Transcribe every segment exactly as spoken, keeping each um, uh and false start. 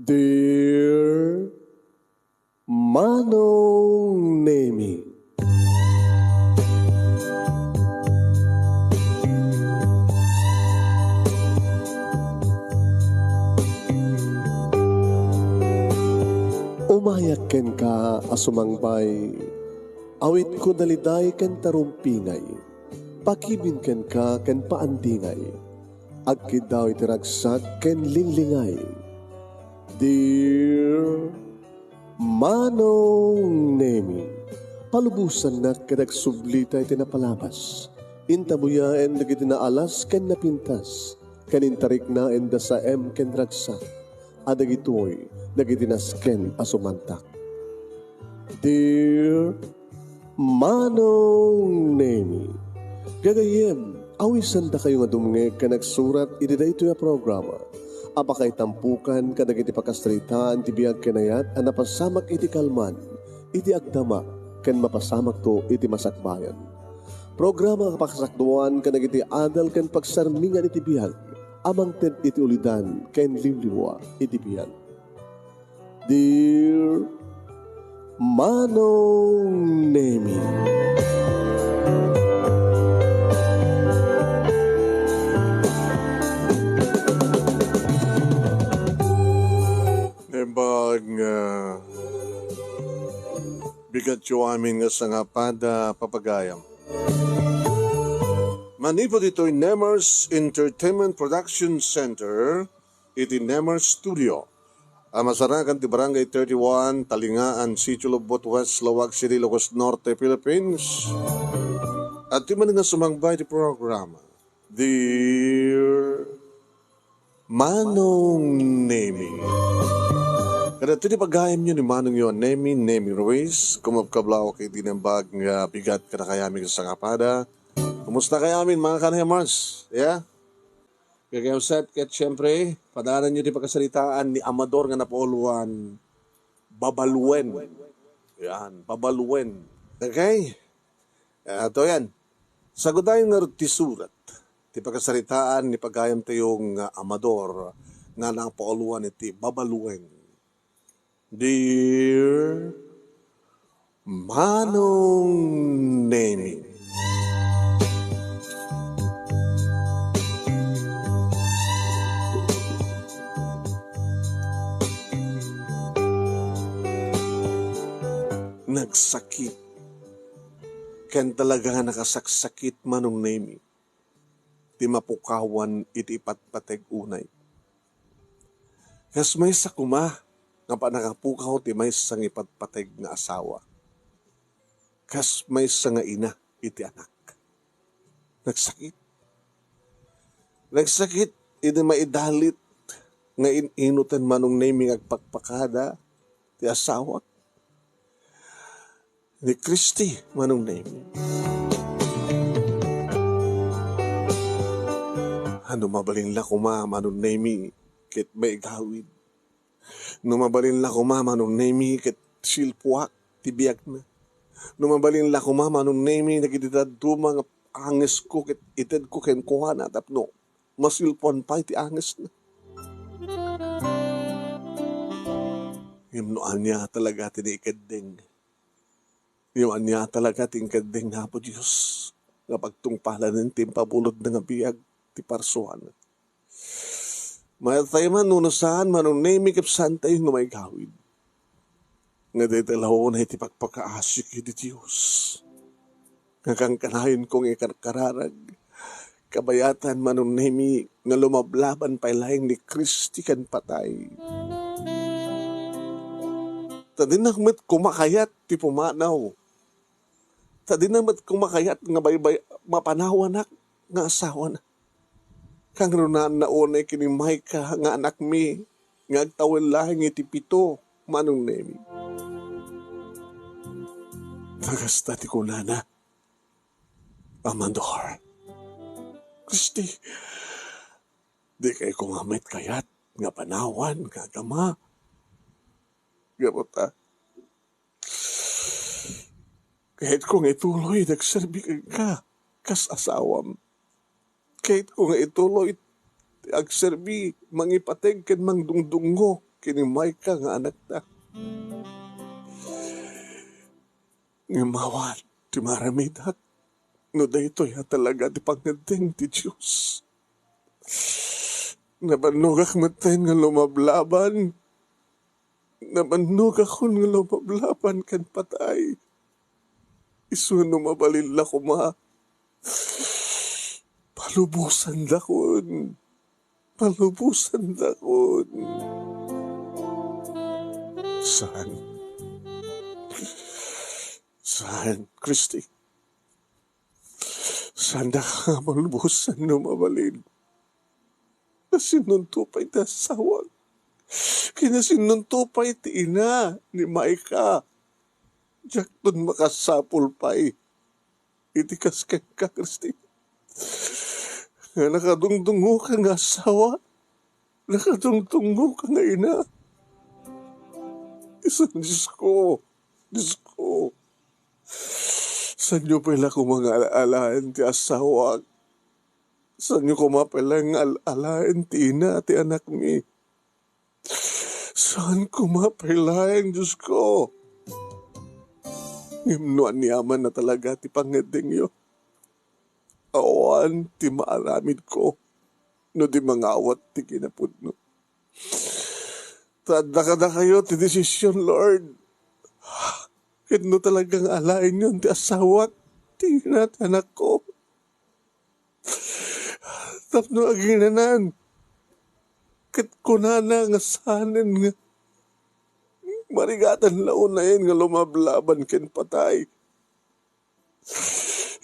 Dear Manong Nemi. Umayak kenka a sumangbay, awitko daliday ken tarumpingay, pakibin kenka ken paandingay, agkiddaw iti ragsak ken linglingay. Dear Manong Nemi, palubosannak ket agsublita iti napalabas. Intabuyaen dagiti naalas ken napintas, ken intariknaen da saem ken ragsak, a dagitoy dagiti nasken a sumantak. Dear Manong Nemi, gagayyem, awisandakayo nga dumngeg ken agsurat iti daytoy a programa a pakaitampokan kadagiti pakasaritaan ti biag ken ayat a napasamak iti kalman, iti agdama, ken mapasamakto iti masakbayan. Programa a pakasakduan kadagiti adal ken pagsarmingan iti biag a mangted iti ulidan ken liwliwa iti biag. Dear Manong Nemi. Naimbag nga bigatyo amin nga sangapada, papagayam. Manipud ditoy Nemers Entertainment Production Center, iti Nemers Studio a masarakan ti Barangay thirty-one, Talingaan, Sitio Lobbot, West Laoag City, Ilocos Norte, Philippines. Adtoy manen nga sumangbay ti programa, Dear Manong Nemi. Kadagiti pagayamyo ni Manongyo a Nemi, Nemi Ruiz, kumabkablaw iti naimbag nga bigat kadakay amin nga sangapada. Kumusta kayo amin, mga ka-Nemers? Yeah? Kagayam set, ket siyempre, padanan nyo ti pakasaritaan ni Amador nga napauluan, Babaluen. Yan, Babaluen. Okay? Ato yan. Sagudayon ngarud ti surat ti pakasaritaan ni pagayam tayo nga Amador nga napauluan iti Babaluen. Dear Manong Nemi. Nagsakit. Ken talaga nga nakasaksakit, Manong Nemi, ti mapukawan iti ipatpateg unay. Kas maysa koma nga pannakapukaw ti maysa nga ipatpateg nga asawa. Kas maysa nga ina iti anak. Nagsakit. Nagsakit idi maidalit nga in-inutan, Manong Nemi, nga agpakpakada ti asawak ni Christy, Manong Nemi. Ano, mabalin la koma, Manong Nemi, ket maigawid. No mabalin la koma, Manong Nemi, ket silpuak ti biagna. No mabalin la koma, Manong Nemi, dagiti dadduma nga angesko ket itedko kenkuana tapno masilpuan pay ti angesna. Ngem no ania talaga ti naikeddeng? Ngem ania talaga ti inkeddeng nga Apo Dios nga pagtungpalanen ti impabulodna nga biag ti parsuana? Mayat tayo man, no saan, Manong Nemi, ket saan tayo nga maigawid. Nga dayta la unay ti pagpakaasik iti Dios. Nga kankanayon ko nga ikarkararag. Kabayatan, Manong Nemi, nga lumablaban pay laeng ni Christy ken patay. Ta dinak met koma kayat ti pumanaw. Ta dinak met koma kayat nga baybay-, mapanawanak nga asawana. Kangrunaan na unay ken ni Micah nga anakmi nga agtawen laeng iti pito, Manong Nemi. Kagasta ti kunana, Amador. Christy, di kay ko nga met kayat nga panawan nga agama. Gapu ta, kayatko nga ituloy ti agserbi kenka kas asawam. Kayatko nga ituloy ti agserbi, mangipateg ken mangdungdungngo ken ni Micah nga anakta. Ngem awan ti maaramidak no daytoy a talaga ti pangngeddeng ti Dios. Nabannogak metten nga lumablaban. Nabannogakon nga lumablaban ken patay. Isu no mabalin la koma, palubosandakon. Palubosandakon. Saan? Saan, Christy? Saandaka nga palubosan no mabalin? Nasinnunto pay ti asawak. Ken nasinnunto pay ti ina ni Micah. Diakton makasapul pay iti kas kenka, Christy, nga nakadungdungoka nga asawa, nakadungdungoka nga ina. Isu, Diosko, Diosko, saanyo pay la koma nga al-alaen ti asawak? Saanyo koma pay la nga al-alaen ti ina ti anakmi? Saan koma pay laeng, Diosko? Ngem no aniaman a talaga ti pangngeddengyo, awan ti maaramidko no di mangawat ti kinapudno. Ta adda kadakayo ti desisyon, Lord. Ket no talaga nga alaenyon ti asawak, ti ina ti anakko, tapno aginanan, ket kunana nga saanen nga marigatan la unayen nga lumablaban ken patay.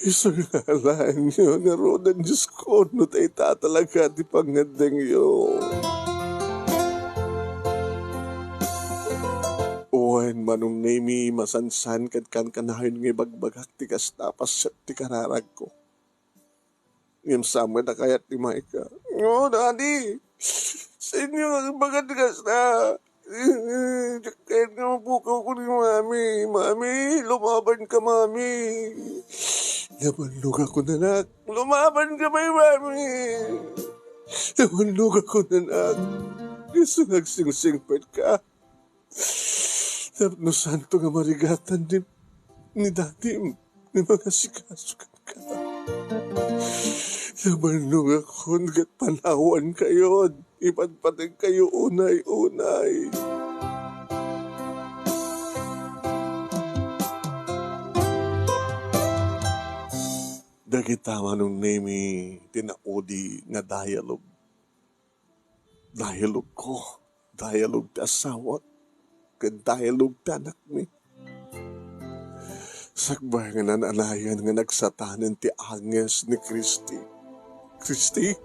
Isu nga alaenyo, ngaruden, Diosko, no dayta talaga ti pangngeddengyo. Wen, Manong Nemi, masansan ket kankanayon nga ibagbagak ti kasta a paset ti kararagko. Ngem saan met a kayat ni Micah. No, Daddy, saanyo nga ibaga ti kasta? Diak kayat nga mapukawko ni Mami. Mami, lumabanka, Mami. Nabannogakon, anak. Lumabanka pay, Mami. Nabannogakon, anak. Isu nga agsingsingpetka. Tapno saanto nga marigatan ni, ni Dadim, ni mangasikaso kenka. Nabannogakon ket panawankayon, ipadpatengkayo unay-unay. Dagita, Manong Nemi, ti naudi nga dialogue. Dialogko, dialog ti asawak, ken dialog ti anakmi. Sakbay nga naan-anayon nga nagsatanen ti anges ni Christy. Christy?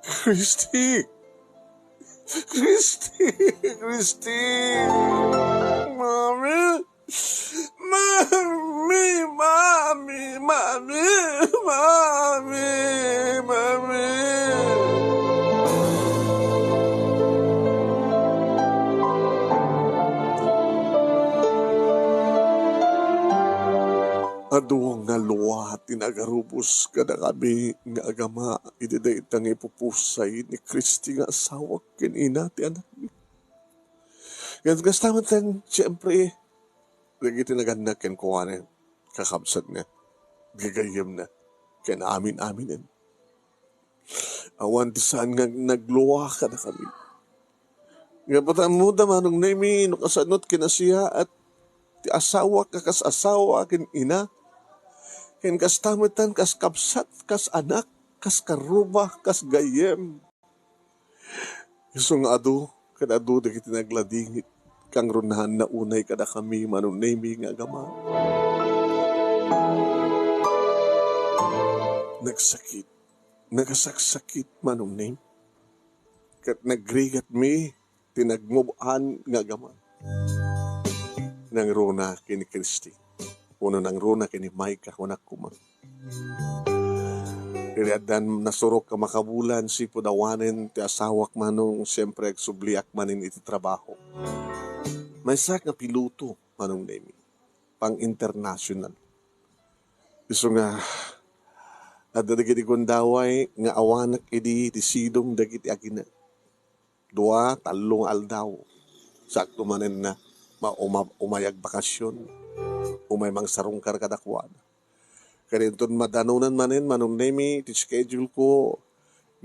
Christy! Christy! Christy! Mami! Mami, mami, mami, mami, mami. Adu nga lua ti nagarubos kadakami nga agama iti dayta nga ipupusay ni Christy nga asawak ken ina ti anakmi. Ngem kasta met, siempre, dagiti nagannak kenkuana, kakabsatna, gagayyemna, ken amin-aminen. Awan ti saan nga naglua kadakami. Ngem ammoda, Manong Nemi, no kasano ti kinasiyaat ti asawak a kas asawa ken ina, ken kasta metten kas kabsat, kas anak, kas karruba, kas gayyem. Isu nga adu ket adu dagiti nagladingit, kangrunaanna unay kadakami, Manong Nemi, nga agama. Nagsakit, nagasaksakit, Manong Nemi, ket nagrigatmi ti nagmub-an nga agama. Nangruna ken ni Christy, wenno nangruna ken ni Micah, kunak koma. Iti addan nasurok a makabulan, sipud awanen ti asawak, Manong, siempre, agsubliak manen iti trabaho. Maysak nga piloto, Manong Nemi, pang-international. Isu nga, adda dagiti gundaway nga awanak idi ti sidong dagiti agina. dua, tallo nga aldaw. Sakto manen na, ma-, uma-, umay agbakasyon. Umay mangsarungkar kadakuada. Kadi inton madanonan manen, Manong Nemi, ti schedule ko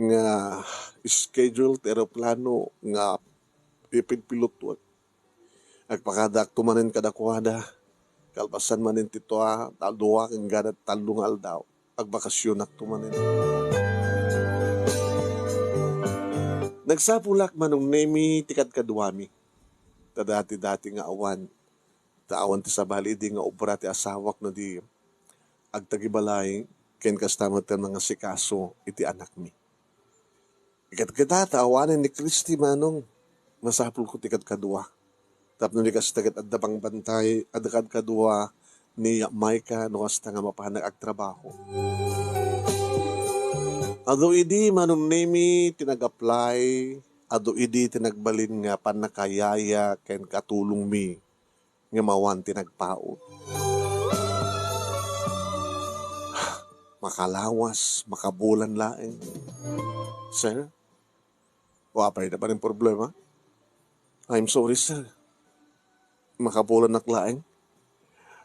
nga schedule ti eroplano nga ipilpilotuak. Agpakadaakto manen kadakuada. Kalpasan manen ti tua, tal-, dua, ken gada tallo nga aldaw, agbakasionakto manen. Nagsapulak, Manong Nemi, ti kadkaduami. Ta dati-dati nga awan. Ta awan ti sabali idi nga obra ti asawak no di agtagibalay, ken kasta met ti mangasikaso iti anakmi. Ket kita ta awanen ni Christy, Manong, masapulko ti kadkadua. Tapno di kasta ket adda pangbantay, adda kadkadua ni Micah no kasta nga mapanak agtrabaho. Adu idi, Manong Nemi, ti nag-apply, adu idi ti nagbalin nga pannakayaya ken katulongmi nga mawan ti nagpaut. Makalawas, makabulan laeng. Sir, apay na ba rin problema? I'm sorry, sir. Makabulan ak laeng.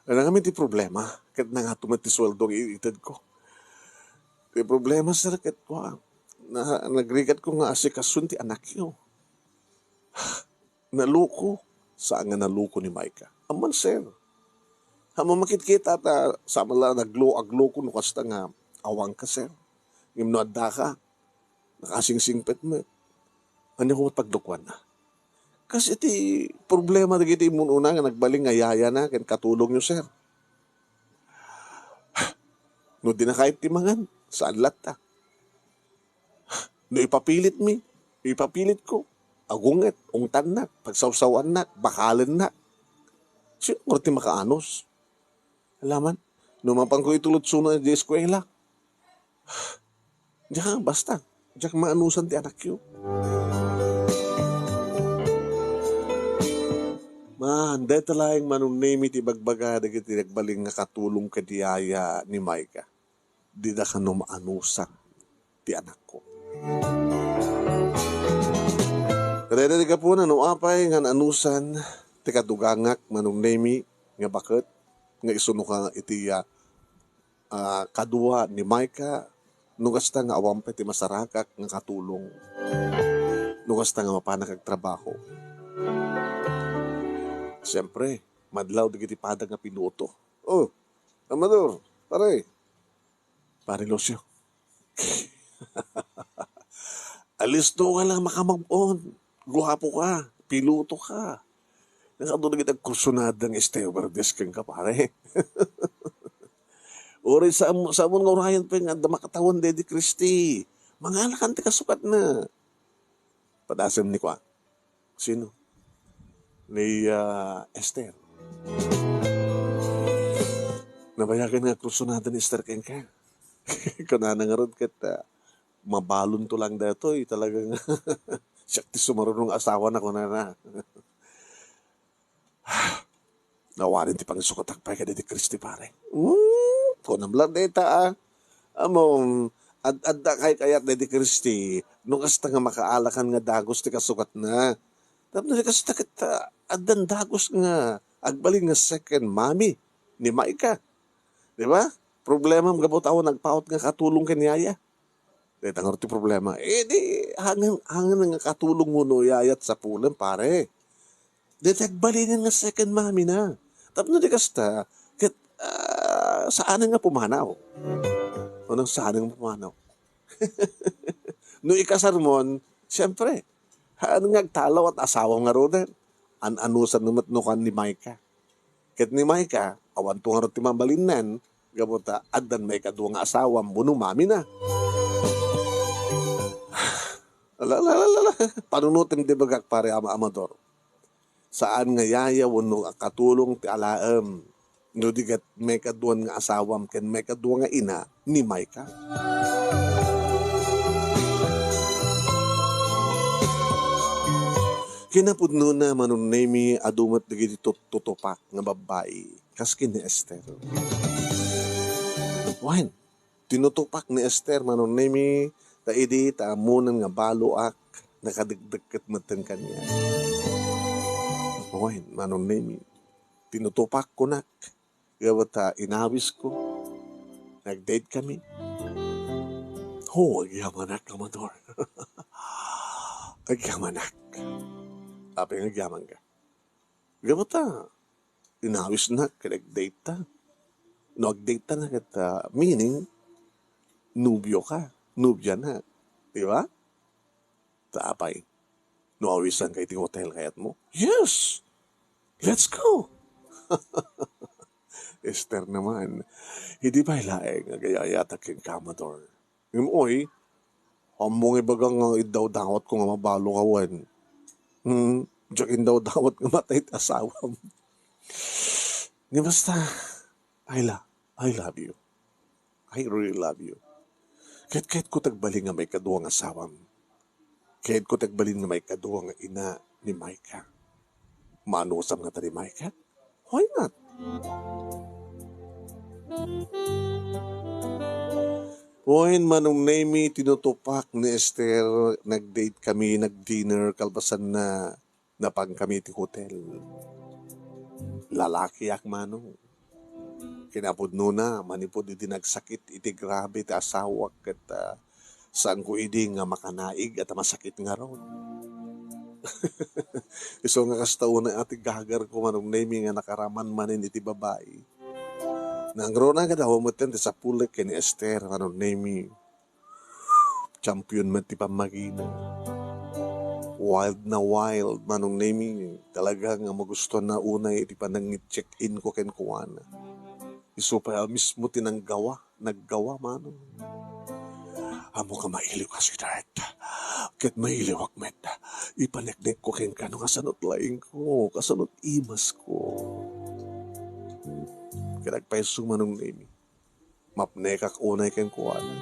Ano nga ti problema? Ket nangato met ti sweldo nga ited ko. Ti problema, sir, ket wa, na, nagrigat ko nga asikasun ti anakyo. Naluko. Saan nga naluko ni Micah? Amman, sir. Ammom a makitkita ta, sa man la naglo-, agloko no kasta nga awan ka, sir. Ngem no adda ka, nakasingsingpet met. Ania ko met pagdukuanna? Kas iti problema dagiti immun-una nga nagbalin nga yayana ken katulongyo, sir. No di na kayat ti mangan, saan latta? No ipapilitmi, ipapilitko, agunget, ungtannak, pagsawsawannak, bakalennak. Sino ti makaanus? Alaman, no mapanko itulod suna di eskuela. Diak, basta, diak maanusan ti anakyo. Man, dayta laeng Manong Nemi ti ibagbaga dagiti nagbalin nga katulong ken yaya ni Micah. Dida kano maanusan ti anakko. Kadayna ti gapuna no apay nga naanusan ti kadugangak, Manong Nemi, nga baket nga isuno ka iti, ah, ah, kadua ni Micah, no kasta nga awan pay ti masarakak nga katulong, no kasta nga mapanak agtrabaho. Siempre, madlaw dagiti padak nga piloto. Oh, Amador, pare, Pare Lucio. Alisto ka lang makamove-on. Guwapo ka. Piloto ka. Nakadurog iti agkursunada nga stewardess kenka, pare. Uray sa, sa mo nga urayan pa nga adda makatawan, Daddy Christy. Mangalakan ti kasukatna. Padasem ni kwa. Sino? Ni, ah, Esther. Nabayagen nga agkursunada ni Esther kenka. Kunana ngarud ket, ah, mabalonto lang daytoy, talagang siak ti sumarunong asawana, kunana. Awanen ti pangisukatak pay kadaydi Christy, pare. Hmm, kunam lang dayta, ah. Ammom, ad-, adda kay kayat daydi Christy, no kasta nga makaalakan nga dagus ti kasukatna. Tapno di kasta ket, ah, addan dagus nga agbalin nga second mommy ni Micah. Di ba? Problema gapu ta awan nagpaut nga katulong ken yaya. Dayta ngarud ti problema. Eh, di, hangan, hangan nga katulong mo no yayat sa pulem, pare. Dayta agbalinen nga second mommy na. Tapno di kasta, ket, ah, saanen nga pumanaw. Unang saanen nga pumanaw. No ikasar mon, siyempre, haan nga agtalaw at asawa nga roden. An-anusan no met no kan ni Micah. Ket ni Micah, awan to ngarud ti mabalinnan, gapu ta addan maikadua nga asawam wenno mamina. Ala, ala, ala, ala. Panunotem ti bagak, pare Ama Amador. Saan nga yaya wenno a katulong ti alaem no di ket maikaduan nga asawam ken maikadua nga ina ni Micah. Kinapudnona, Manong Nemi, adu met dagiti tut-, tutupak nga babbai, kas ken ni Esther. Wen, tinutupak ni Esther, Manong Nemi, ta idi ta ammonan nga baloak, Nakadekdek ket metten kaniak. Wen, Manong Nemi, tinutupak kunak. Gapu ta inawisko. Nag-date kami. Ho, agyamanak, Amador. Agyamanak. Apay nga agyamanka? Gapu ta inawisnak ket nag-date ta. No ag-date ta na ket, ah, meaning, nobio ka, nobia na. Di ba? Ta apay, no awisanka iti hotel, kayatmo? Yes! Let's go! Ester naman, idi pay laeng agayayatak kenka, Amador. Ngem, oy, ammom nga ibaga nga indawdawatko nga mabalo ka wen. Hmm, diak indawdawat nga matay ti asawam. Ngem basta, I lo-, I love you. I really love you. Ket kayatko ti agbalin nga maikadua nga asawam. Kayatko ti agbalin nga maikadua nga ina ni Micah. Maanusam ngata ni Micah? Why not? Wen, Manong Nemi, tinutupak ni Ester, nag-date kami, nag-dinner, kalpasanna, napan kami iti hotel. Lalakiak, Manong. Kinapudnona, manipud idi nagsakit iti grabe ti asawak ket, ah, saanko idi nga makanaig a ta masakit ngarud. Isu nga kasta unay a ti gagarko, Manong Nemi, nga nakaraman manen iti babai. Nangruna nga daw metten ti sapulek ken ni Ester, Manong Nemi. Champion met ti pammagina. Wild na wild, Manong Nemi. Talaga nga magustuanna unay iti panangit-check-in ko kenkuana. Isu pay a mismo ti nanggawa, naggawa, Manong. Ammok a mailiwka, sweetheart. Ket mailiwak met. Ipaneknekko kenka no kasanot laingko, kasanot imasko. Ket agpayso, Manong Nemi. Mapnekak unay kenkuana.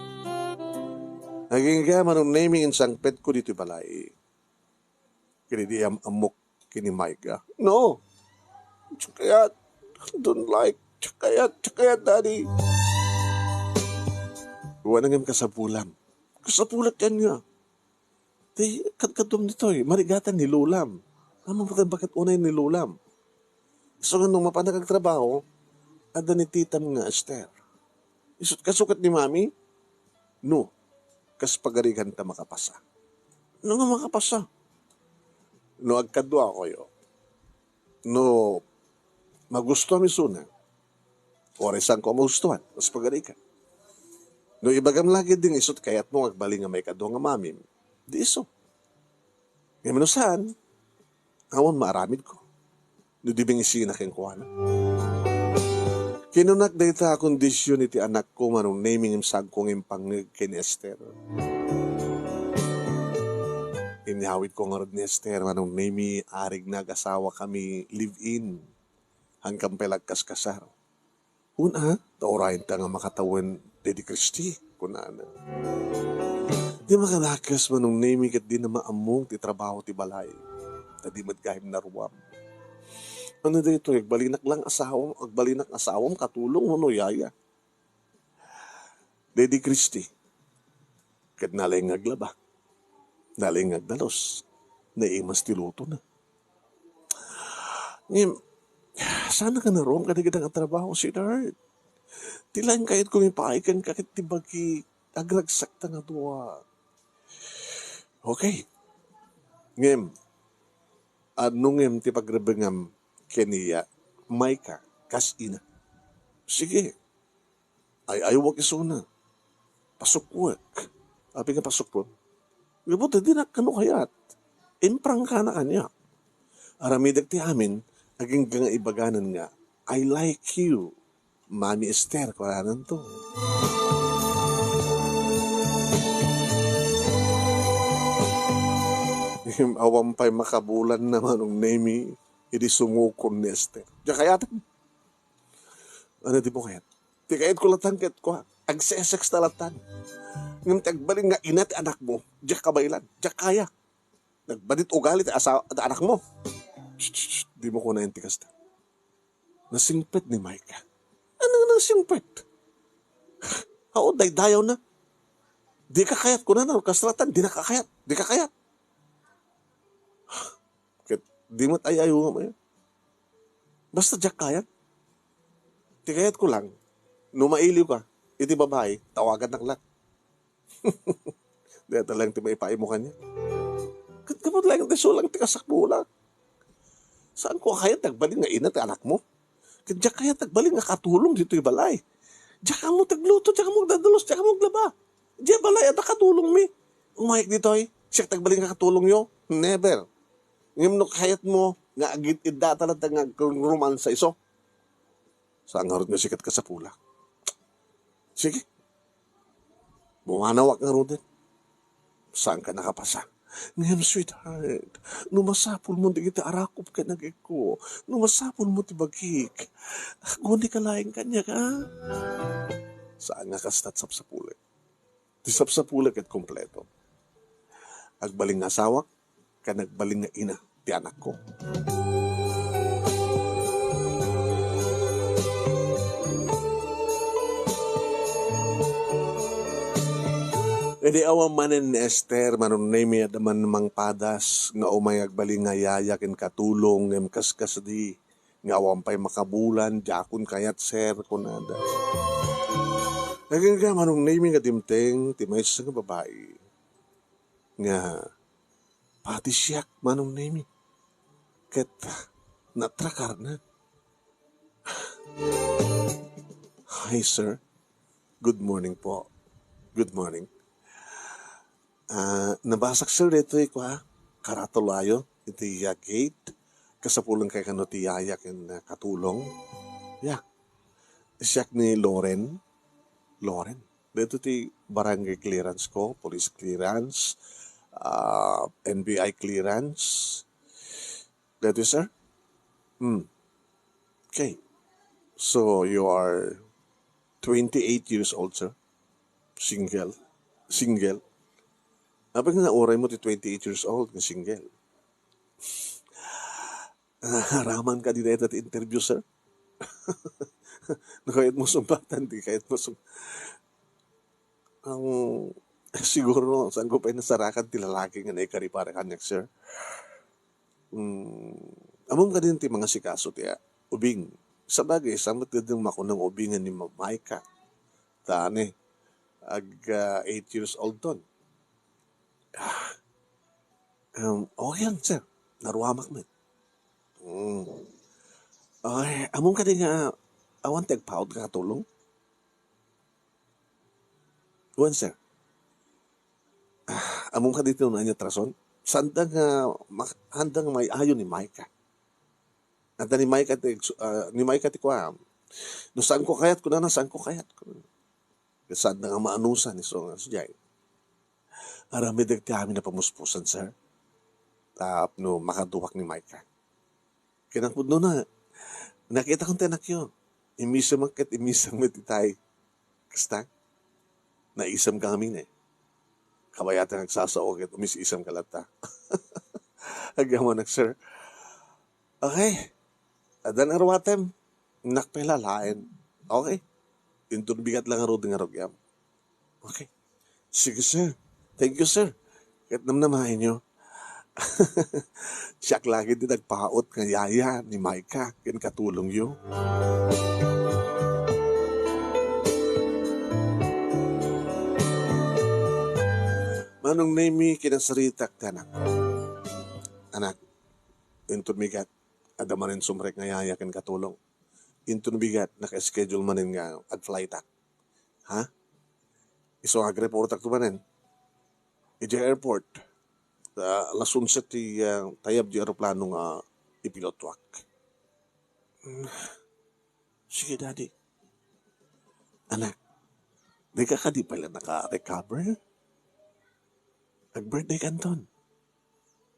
Agingga, Manong Nemi, insangpetko ditoy balay. Ket idi am-ammok ken ni Micah. No! Diak kayat. Don't like. Diak kayat. Diak kayat, Daddy. Wen, ngem kasapulam. Kasapulak kaniak. Ti kadkaduam ditoy, marigatan ni Lolam. Ammom ket bakit unay ni Lolam? Isu nga no mapanak agtrabaho, adda ni titam nga Ester. Isut' kasu ket ni Mami? No, kas pagariganta makapasa. No nga makapasa? No agkaduakoyo, no magustuam isuna, uray saanko a magustuan, kas pagarigan. No ibagam la ketdi nga isut' kayatmo nga agbalin nga maikadua nga mamim, di isu. Ngem no saan, awan maaramidko. No di bingisinak kenkuana. Kinunak dayta a kondision iti anakko, Manong Nemi, ngem saanko nga impangngeg ken ni Ester. Inyawidko ngarud ni Ester, Manong Nemi, arigna, agasawakami, live-in. Hankam pay la agkaskasar. Una, ta urayenta nga makatawen, Daddy Christy, kunana. Di makadakes, Manong Nemi, ket dina maammong ti trabaho ti balay. Ta di met gayam naruam. Ania daytoy, agbalinak lang asawam, agbalinak asawam, katulong, wenno yaya? Daddy Christy. Ket nalaing nga aglaba. Nalaing nga agdalus. Naimas ti lutona. Ngem, saan a kanaruam kadagita nga trabaho, sweetheart? Ti laeng kayatko nga ipaay kenka ket ti bagi agragsakta nga dua. Okay. Ngem, ania ngem ti pagrebengam ken ni Micah kas ina? Sige. Ay-aywak isuna. Pasukwek. Apay nga pasukwek? Gapu ta dinak kano kayat. Imprangkana kaniak. Aramidek ti amin, agingga nga ibaganan nga, "I like you, Mami Ester," kunananto. Awan pay makabulan na, Manong Nemi, idi sumukon ni Ester. Diak kayat. Ania ti mo kayat? Ti kayatko latta ket kua, agse-sex ta latta. Ngem ti agbalin nga ina ti anakmo, diak kabaelan, diak kaya. Nagbadit ugali ti asa-, ti anakmo. Shh, shh, shh, dimo kunaen ti kasta. Nasingpet ni Micah. Ania nga nasingpet? Aw, daydayawna. Dika kayat, kunana, kas latta, dinak kayat, dika kayat. Di met ay-ayongam aya. Basta diak kayat. Ti kayatko lang, no mailiwka iti babai, tawagannak la. Dayta lang ti maipaaymo kaniak. Ket gapu laeng ta isu lang ti kasapulak. Saanko a kayat ti agbalin nga ina ti anakmo. Ket diak kayat ti agbalin nga katulong ditoy balay. Diak ammo ti agluto, diak ammo agdadalos, diak ammo aglaba. Diay balay, adda katulongmi. Umayek ditoy, siak ti agbalin nga katulongyo. Never. Ngem no kayatmo nga agid-iddata latta nga agrumromansa isu, saan ngarud nga sika ti kasapulak. Sige. Bumanawak ngaruden. Saanka nakapasa. Ngem, sweetheart, no masapulmo dagiti arakop ken agikko, no masapulmo ti bagik, agunika laeng kaniak, a? Saan nga kasta ti sapsapulek. Ti sapsapulek ket kompleto. Agbalin nga asawak, ken agbalin nga ina ti anakko. Idi awan manen ni Esther, Manong Nemy, adda man mangpadas nga umay agbalin nga yaya ken katulong, ngem kaskasdi nga awan pay makabulan, diakon kayat, sir, kunada. Agingga, Manong Nemy, nga dimteng ti maysa nga babai nga pati siak, Manong Nemy, ket natrakarna. Hi, sir. Good morning po. Good morning. Ah, nabasak, sir, ditoy kua, karatulayo, iti, ah, gate. Kasapulan kay kano ti yaya ken, ah, katulong. Ya. Siak ni Loren. Loren. Dito ti barangay clearance ko, police clearance, ah, N B I clearance. Dito, sir? Hmm. Okay. So, you are twenty-eight years old, sir? Single? Single? Apay nga nauray mo ti twenty-eight years old nga single? Ah, araman ka di dayta ti interview, sir? No kayat mo sumbatan, di kayat mo sum-, ang, siguro, saan ko pay nasarakan ti lalaki nga naikari para kaniak, sir? Mm, ammom kadin ti mangasikaso ti, ah, ubing. Sabagay, sa met kadin makunang ubingan ni Ma-, Micah. Ta, ani, ag, ah, eight years old ton. Ah, um, okay lang, sir. Naruamak met. Mm. Ay, ammom kadi nga awan ti agpaut nga katulong? Wen, sir. Ah, ammom kadi ti naan nga rason? Sanda nga mak-, sanda nga may-ayo ni Micah. Adda ni Micah ti, ah, ni Micah ti kuam. No saanko kayat, kunana, saanko kayat. Sanda nga maanusan isu nga sadiay. Aramidek ti amin a pamuspusan, sir. Tapno makaduak ni Micah. Kinapudno na, nakitakon ti anakyo. Imisemak ket imisem met itay. Kasta, naisem ka ngamin, eh. Kabayatan agsasao ket umis-isem ka latta. Agyamanak, sir. Okay. Addan aruatem. Nakpela laen. Okay. Inton bigat lang ngarud nga rugiam. Okay. Sige, sir. Thank you, sir. Ket namnamaenyo. Siak lagi ti nagpaut nga yaya ni Micah ken katulongyo. Manong Nemy, kinasaritak ti anakko. Anak, inton bigat, adda manen sumrek nga yaya ken katulong. Inton bigat, naka-schedule manen nga ad-flightak. Ha? Isu nga agreportak to manen. Idiay airport, ah, alas onse ti, ah, tayab ti aeroplano nga ipilotuak. Mm. Sige, Daddy. Anak, dika kadi pay la naka-recover? Ag-birthday kanton.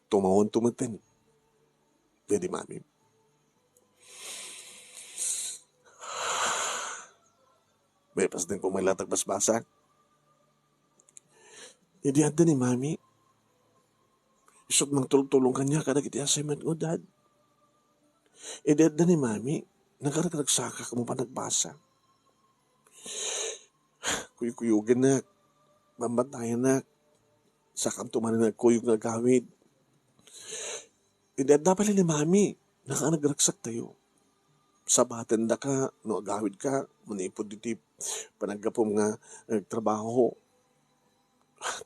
Tumawon tumeten. Daddy, Mami. May pasdeng ko may latag basbasak. Idi adda ni Mami, isut' mangtultulong kaniak kadagiti assignment ko, Dad. Idi adda ni Mami, nagaragsaksakak mo panagbasa. Kuykuyogennak, bambantayannak, sakanto manen nagkuyog nga agawid. Idi adda pay ni Mami, naka-, nagragsaktayo. Sabatendaka no agawidka manipud iti panaggapum nga nagtrabaho.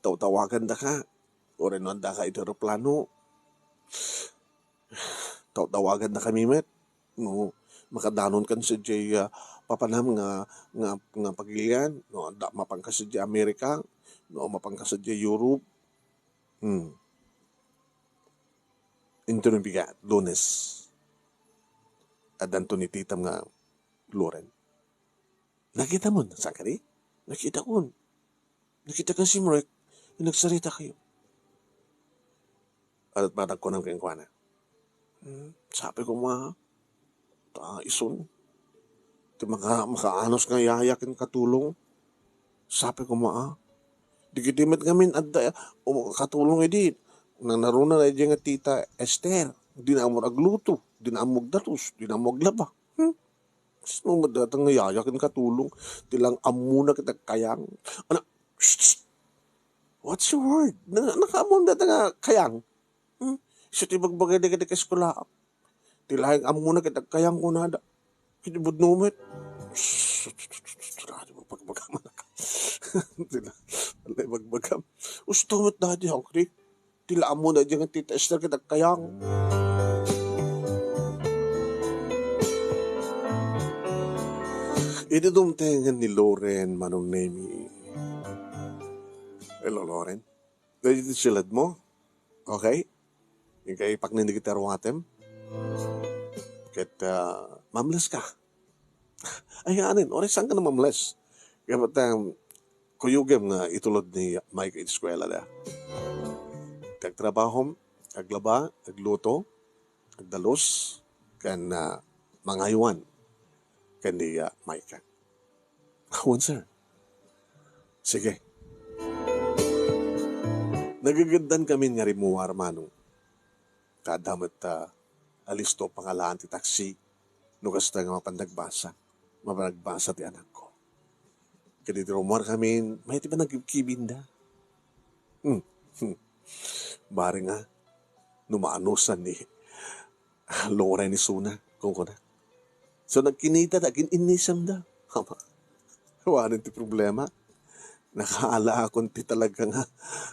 Tawtawagandaka. Uray no addaka iti eroplano, tawtawagandakami met. No, makadanonkan sadiay, ah, papanam nga, nga, nga pagilian, no, adda mapanka sadiay Amerika, no, mapanka sadiay Europe. Hmm. Inton bigat, Lunes. Addanto ni titam nga Loren. Nakitam, saan kadi? Nakitakon. Nakitak ken si Mark, nagsarita kayo. At matag kunam kenkuana. Hmm, sabi ko, "Ma, ta isun. Ti maka-, makaanos nga yaya ken katulong." Sabi ko, "Ma, ah, di kiti met ngamin adda, o, katulong idi. Nanaruna na idi nga tita Esther. Di na ammo agluto, di na ammo agdatos, di na ammo aglaba." Hmm? Sino nga datang nga yaya ken katulong? Ti lang ammona ket agkayang. Ana, shh, shh. What's your word? Na, nakaammo data nga kayang? Hmm? Isu ti bagbagay dagiti kaeskulaak. Ti laeng ammona ket agkayang kunada. Iti budno met. Shh, shh, shh, shh, shh, shh, bagbagam. Ti la-, ti la bagbagam. Usto met dati, hungry. Ti la ammona diay nga tita Esther ket agkayang. Idi dumtengen ni Loren, Manong Nemi. Hello, Loren. Ready ti siladmo? Okay? Inkay pakneneg iti aruatem. Ket, ah, mamleska. Ay, anin, oray saan ka na mamles? Kaya ba't, um, kuyogem nga itulod ni Mike iti eskwela da? Agtrabahom, aglaba, agluto, agdalus, ken, ah, mangaywan ken ni, ah, Mike. Awan, sir. Sige. Nagageddan kami nga rimmuar, Manong. Kada met, ah, alisto pangalaan ti taksi, no kasta nga mapan nagbasa, mapan nagbasa ti anakko. Ket idi rummuar kami, mayat ti panagkibkibinda. Hmm. Hmm. Bareng a, no maanusan ni Loren isuna, kunkuna. So, nagkinita da, gin-innisamda. Ama, awanen ti problema. Nakaalaakon ti talaga nga,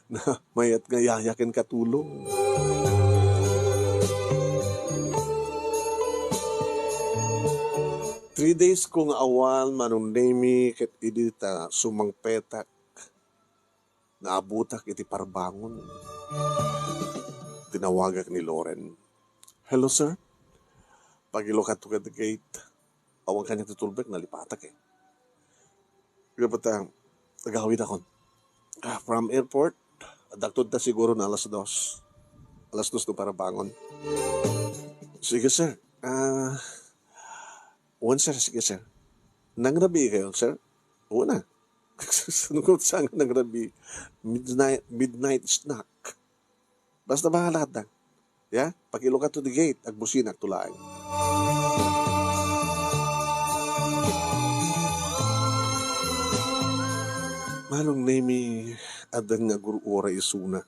na mayat nga yaya ken katulong. Three days ko nga awan, Manong Nemi, ket idi ta sumangpetak, naabutak iti parbangon. Tinawagak ni Loren. "Hello, sir. Pagilukato ket gate. Awan kaniak ti tulbek, nalipatak, eh." Kaya ba't, ah, agawidakon? Ah, from airport, adakto ta siguro na alas dos. Alas dos no parbangon. Sige, sir. Ah, wen, sir. Sige, sir. Nangrabii kayo, sir? Wen na. Saan ko saan nga nangrabii? Midnight, midnight snack. Basta bahala ka. Ya, pakilukat to the gate, agbusinak to laeng. Manong Nemi, addan nga agur-uray isuna.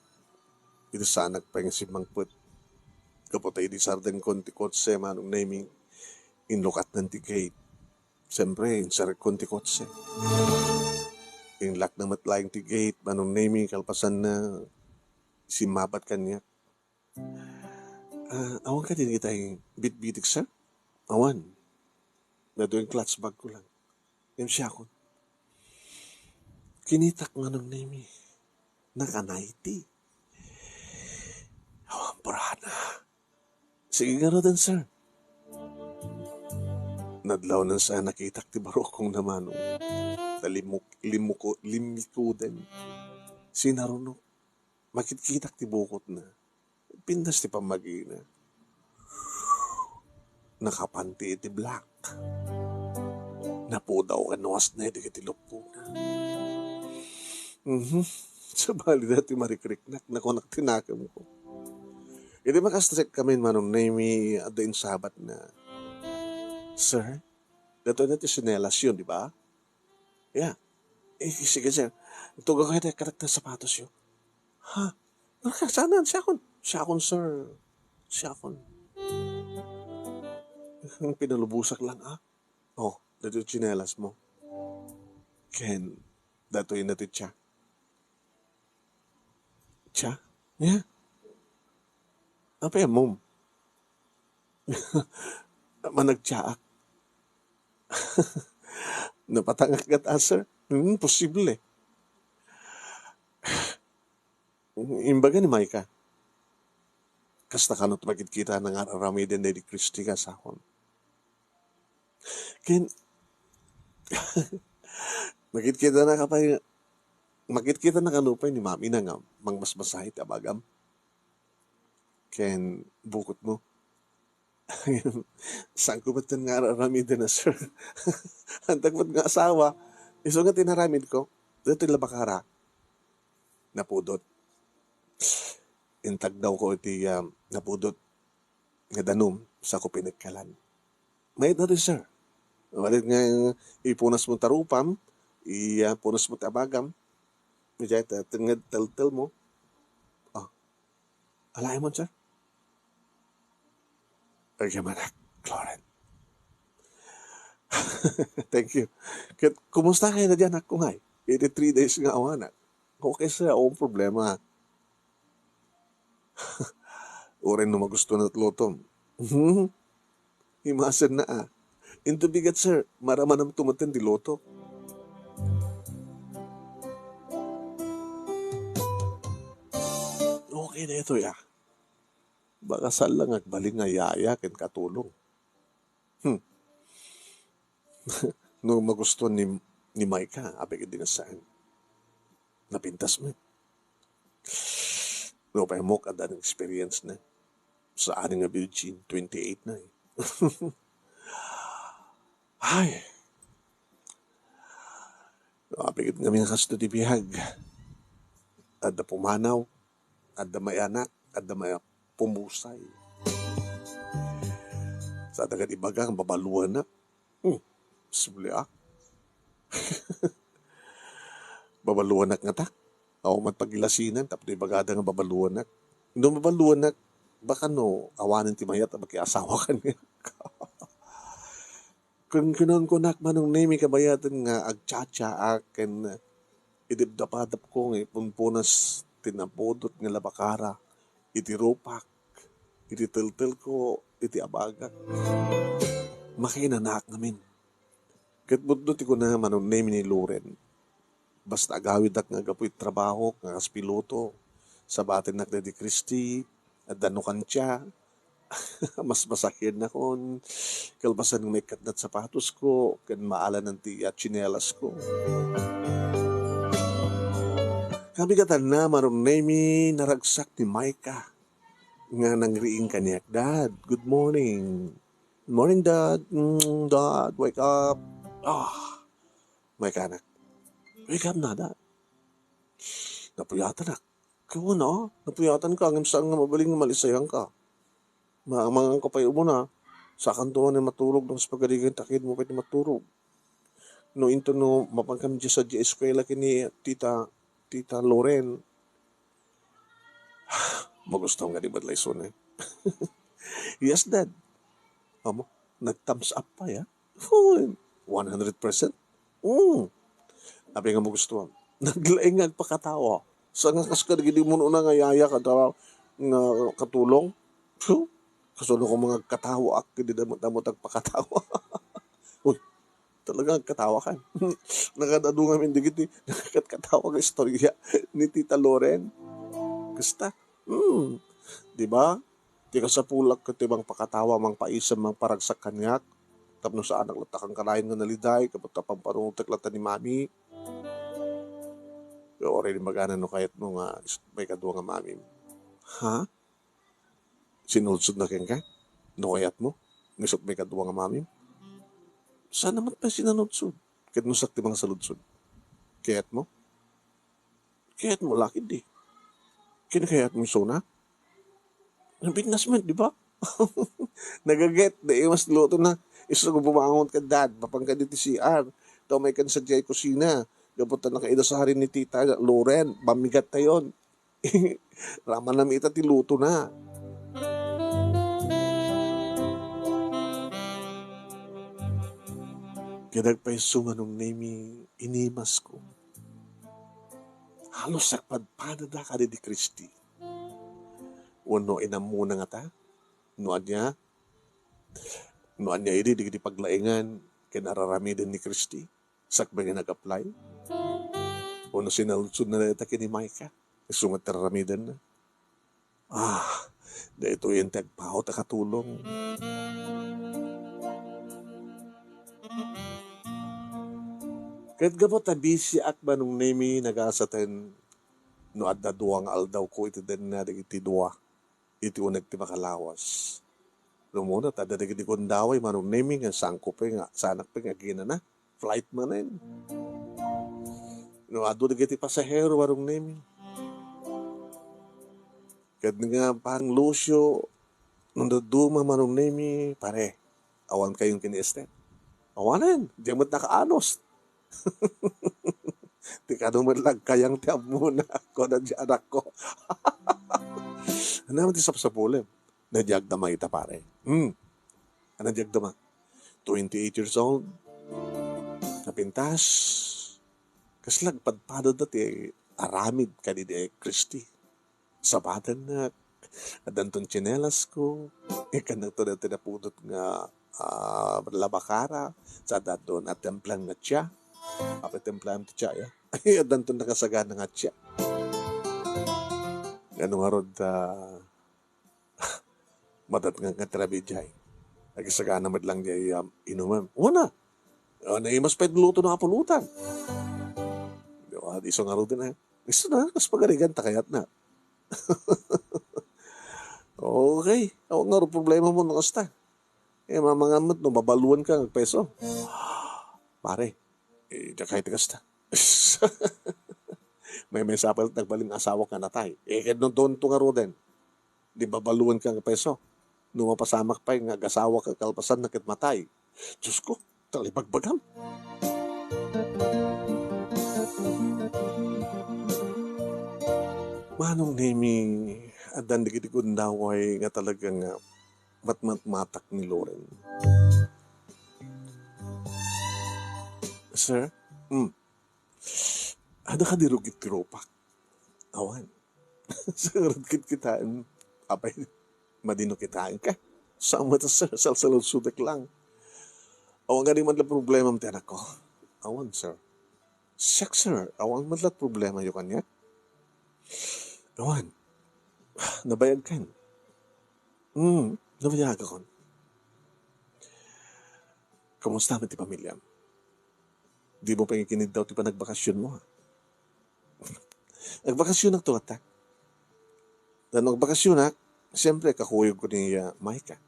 Iti saanak pay nga simmangpet. Gapu ta idi sardengkon ti kotse, Manong Nemi, inlukatnan ti gate. Siyempre, insarekkon ti kotse. Inlockna met laeng ti gate, Manong Nemi, kalpasanna, simmabat kaniak. "Ah, awan kadi dagiti bitbitik, sir?" "Awan. Daytoy clutch bag ko lang." Ngem siakon. Kinitak, Manong Nemi. Naka-ninety. Awan purana. Sige ngaruden, sir. Nadlawnan sa nakitak ti barukongna, Manong. Ta limmuk-, limmuko-, limmikuden. Sinarunok. Makitkitak ti bukotna. Pintas ti pammagina. Nakapanti iti black. Napudaw ken wasna dagiti luppona. Mhm. Sabali dayta ti marikriknak, nakunak ti nakemko. Idi makastrek kami, Manong Nemi, adda insabatna. "Sir, daytoy na ti sinelasyo, di ba?" "Yeah." "Eh, sige, sir. Tugaw kayo tayo, katak na sapatosyo." "Ha? Ano ka? Saan? Siakon?" "Siakon, sir." Siakon. Pinalubosak lang, ah. Oh, daytoy tsinelas mo. Ken, daytoy na ti tsa. Tsa? Yeah. Apay ammom? Managtsaak. Napatangak ket, ah, sir? Hmm, posible. Imbaga ni Micah, kasta kano ti makitkita nga ar-aramiden daydi Kristi nga saon. Ken, makitkita na ka pay, makitkita na kano pay ni Mami na nga mangmasmasahi ti abagam? Ken bukotmo. Saanko met nga ar-aramiden a, sir. Antak met nga asawa. Isu nga tinaramid ko, daytoy labakara. Napudot. Intagdawko iti, ah, napudot nga danum, sako pinekkelan. Mayat na to, sir. Mayat nga ipunas mo tarupam, i-, ah, punas mo ti abagam. Medyo ita, ita nga teltel mo. Ah, alaem man, sir. Ay, kamanak, Cloren. Thank you. Ket, kumusta kayo na diyan, anak ko ngay? Iti three days nga awanak. Okay, sir, akong problema. Uray no magusto na lutom. Imasen na, ah. Into bigat, sir. Maramanam tumatan di loto. Okay na ito, ya. Baka saan lang agbalin nga yaya ken katulong. Hmm. No magustuhan ni, ni Micah, apay ket di na saan. Napintas met. No, pay mo, adda experience na. Saan nga virgin, twenty-eight na eh. Ay. Apay ket ngamin kasto ti biag. Adda pumanaw, adda mayanak, adda maya-, pumusay. Sa daga di baga, babaluanak. Hmm, posible, ah. Babaluanak ngata. Awan met pagilasinan, tapno ibagada nga babaluanak. No babaluanak, baka no, awanen ti mayat a makiasawa kaniak. Ken kinunkunak, Manong Nemi, kabayaten nga agtsatsaak ken idepdapadepko nga ipunpunas ti napudot nga labakara iti rupak, iti teltelko, iti abagak. Makainanaak ngamin. Ket pudno ti kuna, Manong Nemi, ni Loren. Basta agawidak nga gapu iti trabahok nga kas piloto, sabatennak daydi Kristi, adda no kantia, mas masakit nakon, kalpasan nga maikkatdat sapatosko, ken maalanan ti, ah, tsinelasko. Kabigatanna, Manong Nemi, naragsak ni Micah nga nangriing kaniak, "Dad, good morning." "Morning, Dad." "Mm, Dad, wake up." Ah, Micah anak. "Wake up na, Dad." Napuyatanak. Kawan, ah, napuyatanka, ngem saan nga mabalin nga malisayanka. Ma-, manganka pay umuna. Sakanto manen maturog, no, kas pagarigan, takidmo pay ti maturog. No, into no, mapankami diay sadiay eskuela ken ni tita, tita Loren. Magusto nga di met la isu, eh. "Yes, Dad." Amo, nag-thumbs up pay, ah. Uy, one hundred percent. Mm. Apay nga magustuhan. Naglaing nga agpakatawa. Saan nga kas kadagidi umuna nga yaya kada nga katulong. Phew! Kasano ko nga agkatawa, ak, di damo-damo agpakatawa. Uy, talaga agkatawa ka. Nakadadu ngamin dagiti nakakatawa nga istorya ni Tita Loren. Kasta? Hmm. Di ba? Ti kasapulak ket ti mangpakatawa, mangpaisem, mangparagsak kaniak, tapno saanak latta kangkanayon nga naliday, gapu ta pampanunotek latta ni Mami. Uray imbagana no kayatmo nga is-, maikadua nga mamim. Ha? Sinudsod na kenka? No kayatmo? Nga isut maikadua nga mamim? Saan naman pay sinanudsod? Ket no siak ti mangsaludsod? Kayatmo? Kayatmo la ketdi. Kinakayatmo isuna? Napintas met, di ba? Nagaget, da imas luto na. Isu nga bumangon ka, Dad, mapanka ditoy C R. Daw maykan sadiay kusina. Gapu ta nakaidasari ni Tita Loren, bamigat tayon. Ramanam ita ti luto na. Ket agpayso, Manong Nemi, inimasko. Halos agpadpadada kadi ni Christy. Wenno inammona ngata no ania, no ania idi dagiti paglaengen ken ar-aramiden ni Christy sakbay nga nag-apply? Wenno sinaludsodna dayta ken ni Micah isu nga ar-aramidenna? Ah, daytoyen ti agpaut a katulong. Ket gapu ta bisiak, Manong Nemi, nagasaten no adda dua nga aldawko iti denna dagiti dua iti uneg ti makalawas. Umuna, ta adda dagiti gundaway, Manong Nemi, nga saanko pay nga, saanak pay nga aginana. Flight manen. No adu dagiti pasahero, Manong Nemi. Ket nga, Parang Lucio, no dadduma, Manong Nemi, pare, awan kayon ken ni Esther. Awanen, diak met nakaanos. Ti kano met lang kayang ti ammona, kuna di anakko. Ania man ti sapsapulem? Ania diay agdama ita, pare? Hmm. Ania diay agdama? Twenty-eight years old. Napintas. Kasla agpadpadada ti aramid kadi ni Christy. Sabatennak. Addanton tsinelasko. Ikkannakto daytoy napudot nga, ah, labakara. Sa addanton natimplan nga tia. Apay timplaem ti tia, ya? Addanton nakasagana nga tia. Ngano ngarud, ah, madatngan nga ti rabii diay. Agsagana met lang diay, um, inumem. Wana. Ah, naimas pay luto na kapulutan. Di ba? Isu ngaruden, eh. Isu na, kas pagarigan ta kayatna. Okay. Awan ngarud problemamo no kasta. Eh, mamangan met no mabaluanka nga agpayso. Pare, eh, diak kayat ti kasta. Maymaysa pay latta agbalin nga asawak nga natay. Eh, ket no donto ngaruden, di mabaluanka nga agpayso. No mapasamak pay nga agasawaka kalpasanna ket matay. Diosko, talibagbagam. Manong Nemi, addan dagiti gundaway nga talaga nga matmatmatak ni Loren. Sir? Hmm. Adda kadi rugi ti rupak? Awan. Sir, kitkitaen. Apay, madi no kitaenka? Saan met, sir, salsaludsodak lang. Awan kadi met la problemam ti anakko? Awan, sir. Siak, sir, awan met la problemayo kaniak? Awan. Nabayagkan? Hmm, nabayagakon. Kumusta met ti pamiliam? Dimo pay kiniddaw ti panagbakasionmo, ha? Agbakasionakto latta. Ta no agbakasionak, siyempre, kakuyogko ni, ah, Micah.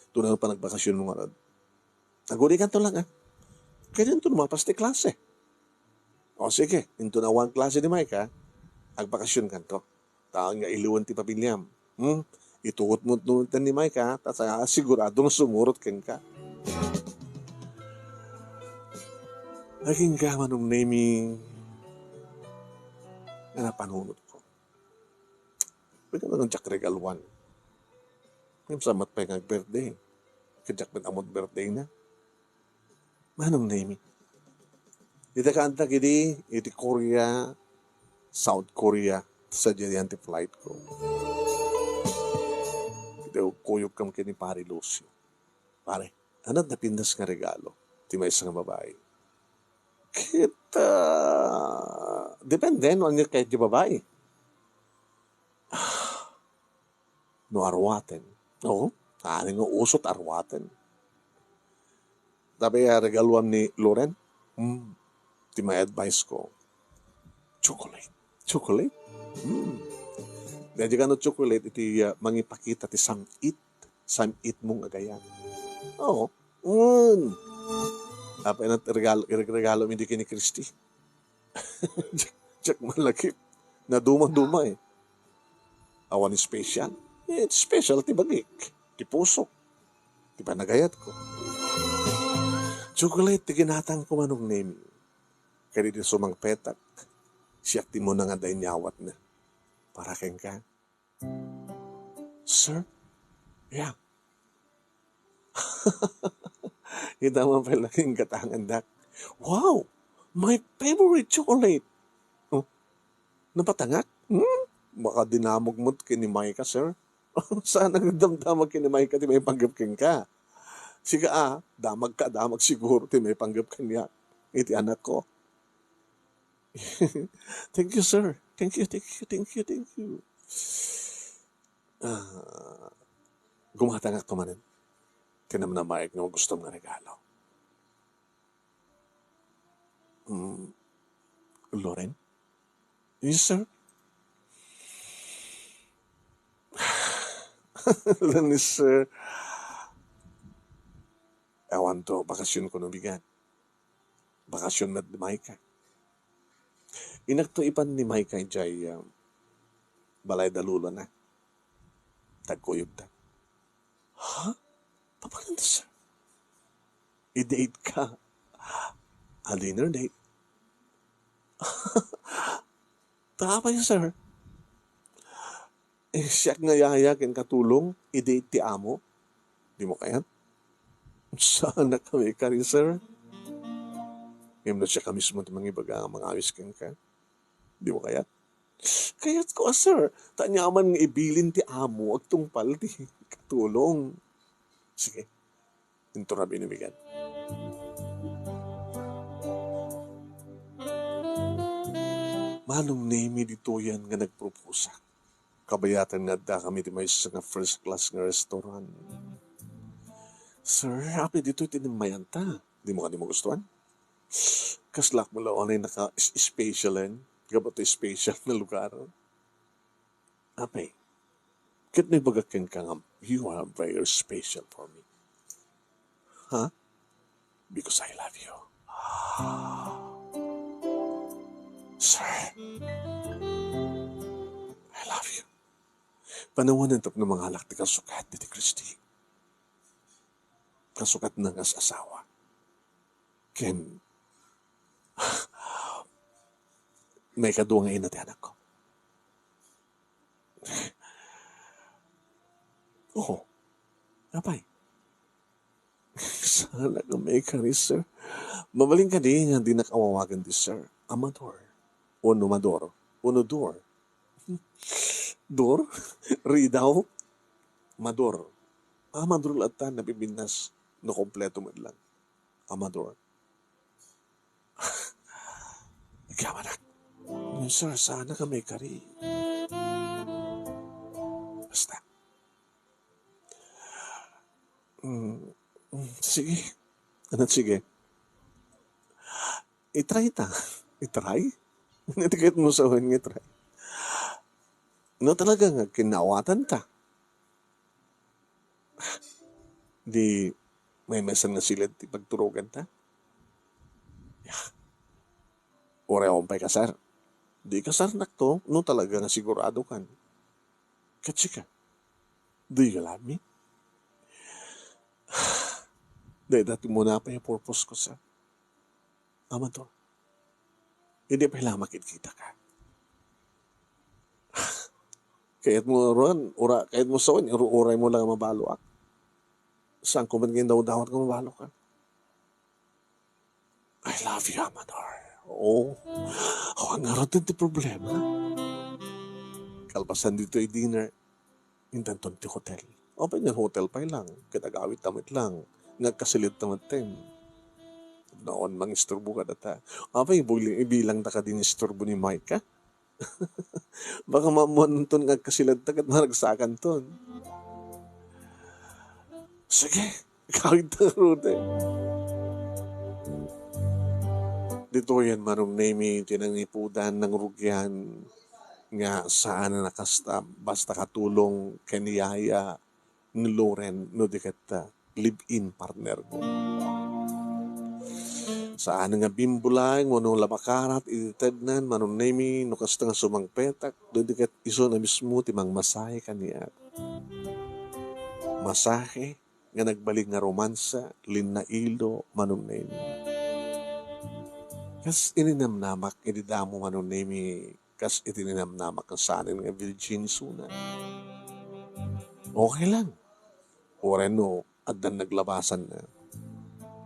Tuna panagbakasionmo ngarud. Agunikanto lang, ah. Kanianto lumapas ti klase. O, sige, inton awan klase ni Micah, agbakasionkanto. Ta ania iliwen ti pamiliam. Hmm? Itugot mo no ni Micah, ta sa-, sigurado nga sumurot kenka. Agingga, Manong Nemi, nga napanunotko. Pwede na lang diak regaluan. Ngem sa met pay nga birthday. Ket diak met ammon birthday na. Manong Nemi. Ita kaantak idi iti Korea, South Korea, sadiay ti flight ko. Iti kuyogkam ken ni Pare Lucio. Pare, ania ti napintas nga regalo ti maysa nga babai? Ket, ah, depende no ania kayat ti babai. No aruaten. Oo, ania nga uso ti aruaten. Tapno, ah, regaluam ni Loren, hmm, ti ma-advise ko, chocolate. Chocolate? Hmm. Daydi kano chocolate iti, ah, mangipakita ti sam-it, sam-itmo nga agayat. Oo. Hmm. Apay na regalo, regalo mi di ken ni Christy. Diak, diak malakip. Naduma-duma, eh. Awan special. Eh, special ti bagik, ti pusok, ti panagayatko. Chocolate ti ginatangko, Manong Nemi. Kadi ti sumangpetak, siak ti umuna nga adda inyawatna. Para kenka. Sir? Yeah. Ita man pay la ket gatangandak. Wow! My favorite chocolate! Oh, napatangak? Hmm? Baka dinamag met ken ni Micah, sir. Saan a damdamag ken ni Micah ti maipanggep kenka? Sika a, damagka a damag siguro ti maipanggep kaniak iti anakko. Thank you, sir. Thank you, thank you, thank you, thank you. Ah, gumatangakto manen. Ti namnamaek nga gustom nga regalo. Mm, Loren? Yes, sir. Lenis, sir. Awanto, bakasion kuno bigat. Bakasion met ni Micah. Inakto ipan ni Micah idiay, um, balay da lolona. Tagkuyogda. Ha? Papananta, sir? I-date ka. A dinner date? Tapay, sir. Eh, siak nga yaya ken katulong, i-date ti amo. Dimo kayat? Saan a kami kari, sir? Ngem no siak a mismo ti mangibaga nga mangawis kenka. Dimo kayat? Kayatko a, sir. Ta aniaman nga ibilin ti amo, agtungpal ti katulong. Sige. Inton a binubigan. Manong Nemi ditoyen nga nagproposak. Kabayatan nga addakami ti maysa nga first class nga restaurant. Sir, apay ditoy ti nammayanta? Dimo kadi magustuan? Kaslak mo la unay naka-specialen? Gapu ti special nga lugar. Apay, ket naibagak kenka nga you are very special for me. Ha? Because I love you. Sir, I love you. Panawanen tapno mangalak ti kasukat diti Kristi. Kasukatna nga as-asawa. Ken, maikadua nga ina ti anakko. Oo. Apay? Saan a kami kari, sir? Mabalin kadi nga dinak awawagan ti sir. Amador. Wenno Mador. Wenno Dor. Dor? Ridaw? Mador. Amador latta, nabibinnas. No kompleto met lang. Amador. Agyamanak. Sir, saan a kami kari. Basta. Mm, mm, sige. Ano, sige? I-try ta. I-try? Ano ti kayat mo sawen nga i-try? No, talaga nga kinawatanta. Di maymaysan nga siled ti pagturoganta? Uray awan pay kasar. Di kasarnakto no talaga nga siguradokan. Ket sika, do you love me? Dayta ti umuna pay a purpose ko, sir. Amador. Idi pay la makitkitak. Kayat mo ron, ura, kayat mo sawen, ur-, uray mo lang mabaloak. Saan ko man nga indawdawat nga mabalokan? I love you, Amador. Oh, awan ngarud ti problema. Kalpasan ditoy dinner, intanton ti hotel. Apay nga hotel pay lang, ket agawidta met lang, nga agkasiled ta metten. Naon mangisturbo kadata. Apay, ibuli-, ibilangta kadi nga isturbo ni Micah? Baka maammoanton nga agkasiledta ket maragsakanton. Sige, kawidta ngarud. Ditoyen Manong Nemi ti nangipudan, nangrugian, nga saan a kasta, basta katulong ken ni yaya ni Loren no di ket, ah, live-in partner ko. Saan nga bimbulaeng wenno labakarat iti tednan, Manong Nemi, no kasta nga sumangpetak, no di ket isu na mismo ti mangmasahe kaniak. Masahe nga nagbalin nga romansa, linnailo, Manong Nemi. Kas ininamnamak idi damo, Manong Nemi, kas iti ninamnamak nga sanen nga virgin isuna. Okay lang. Uray no addan naglabasanna.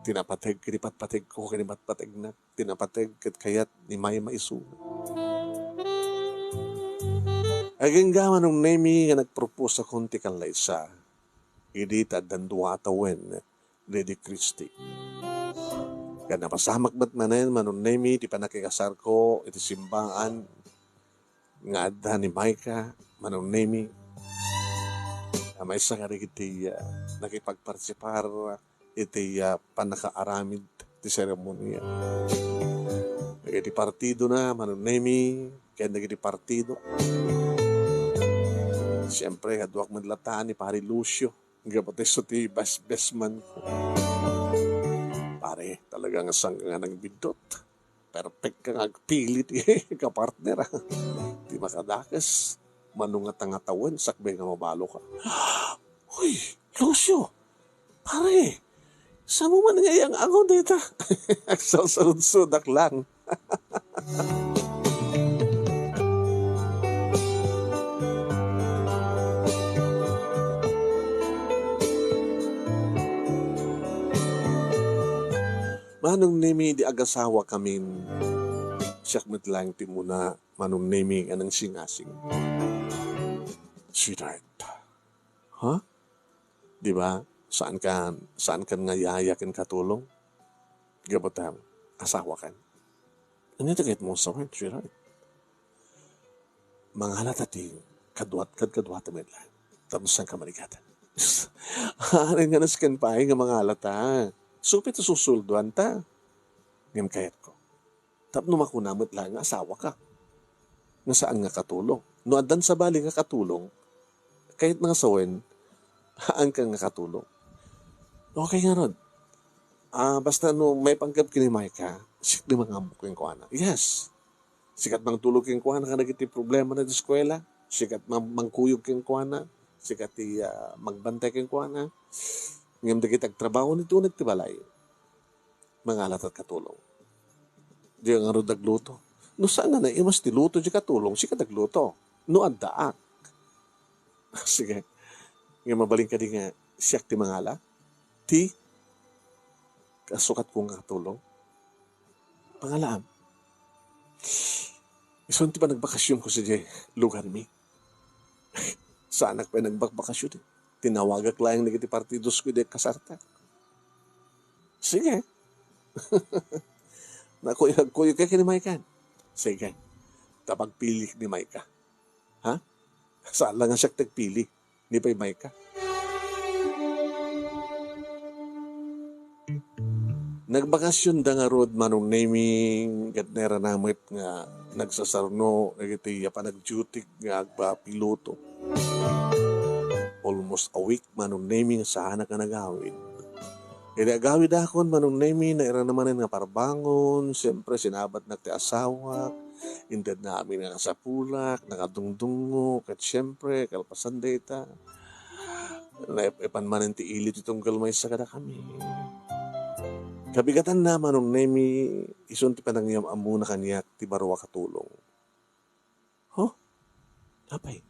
Ti napateg ket ipatpategko ken ipatpategnak. Ti napateg ket kayat ni Mayma isuna. Agingga, Manong Nemi, nga nagproposakon ti kallaysa idi ta addan dua a tawen, Lady Christy. Ket napasamak met manen, Manong Nemi, ti pannakikasarko iti simbaan nga adda ni Micah, Manong Nemi. A maysa kadagiti, ah, nakipagpartisipar iti, ah, pannakaaramid ti seremonia. Dagiti partidona, Manong Nemi, ken dagiti partido. Siyempre, kaduak met latta ni Pare Lucio. Gapu ta isu ti best, best man ko. Pare, talaga nga sangka nga nagbiddut. Perfect ka nga agpili ti kapartner, ah. Ti makadakes, mano nga tangatawen, sakbay nga mabalo ka. Hoy, Lucio! Pare, saan mo man nga iyang-angaw dayta? Agsalsaludsodak lang. Manong Nemi, di agasawakamin. Siak met laeng ti umuna, Manong Nemi, nga nangsingasing. Sweetheart. Ha? Di ba? Saan kan, saan kan nga yaya ken katulong? Gapu ta asawa kan. Ania ti kayat mo nga sawen, sweetheart? Mangalata ti kaduat, kad kaduat met lang. Tapno saan ka maligatan? Anen nga nasken pay nga mangalata. Supay ta susulduan ta. Ngem kayatko. Tapno makuna met lang nga asawa ka. Nga saan nga katulong. No addan sabali nga katulong, kayat na nga sawen, saan ka nga katulong. Okay ngarud. Ah, basta no maipanggep ken ni Micah, siak ti mangammok kenkuana. Yes. Siak ti mangtulong kenkuana kadagiti problemana ti eskuela. Siak ti mang-, mangkuyog kenkuana. Siak ti, ah, magbantay kenkuana. Ngem dagiti agtrabaho ni Tunet ti balay, mangalata ti katulong. Di ngarud agluto. No saan nga naimas ti luto di katulong, siak ti agluto. No addaak. Sige. Nga mabalin kadi nga siak ti mangala? Ti kasukatko nga katulong? Pangalaam. Isun ti panagbakasionko sadiay lugarmi. Saanak pay nagbakbakasio, eh. Tinawagak laeng dagiti partidosko idi kasartak. Sige. Nakuyogkuyog ka ken ni Micah. Sige. Ta pagpilik ni Micah. Ha? Saan lang nga siak ti agpili. Ni pay Micah. Nagbakasionda ngarud, Manong Nemi, ket nairana met nga nagsasarno dagiti a panagdutik nga agpapiloto. Almost a week, Manong Nemi, nga saanak a nagawid. Idi agawidakon, Manong Nemi, nairana manen nga parbangon, siyempre, sinabatnak ti asawak, intedna amin nga nasapulak, nakadungdungngo, ket siyempre, kalpasan dayta, naep-epan manen ti ili ti tunggal maysa kadakami. Kabigatanna, Manong Nemi, isun ti panangiyam-ammona kaniak ti baro a katulong. Huh? Apay?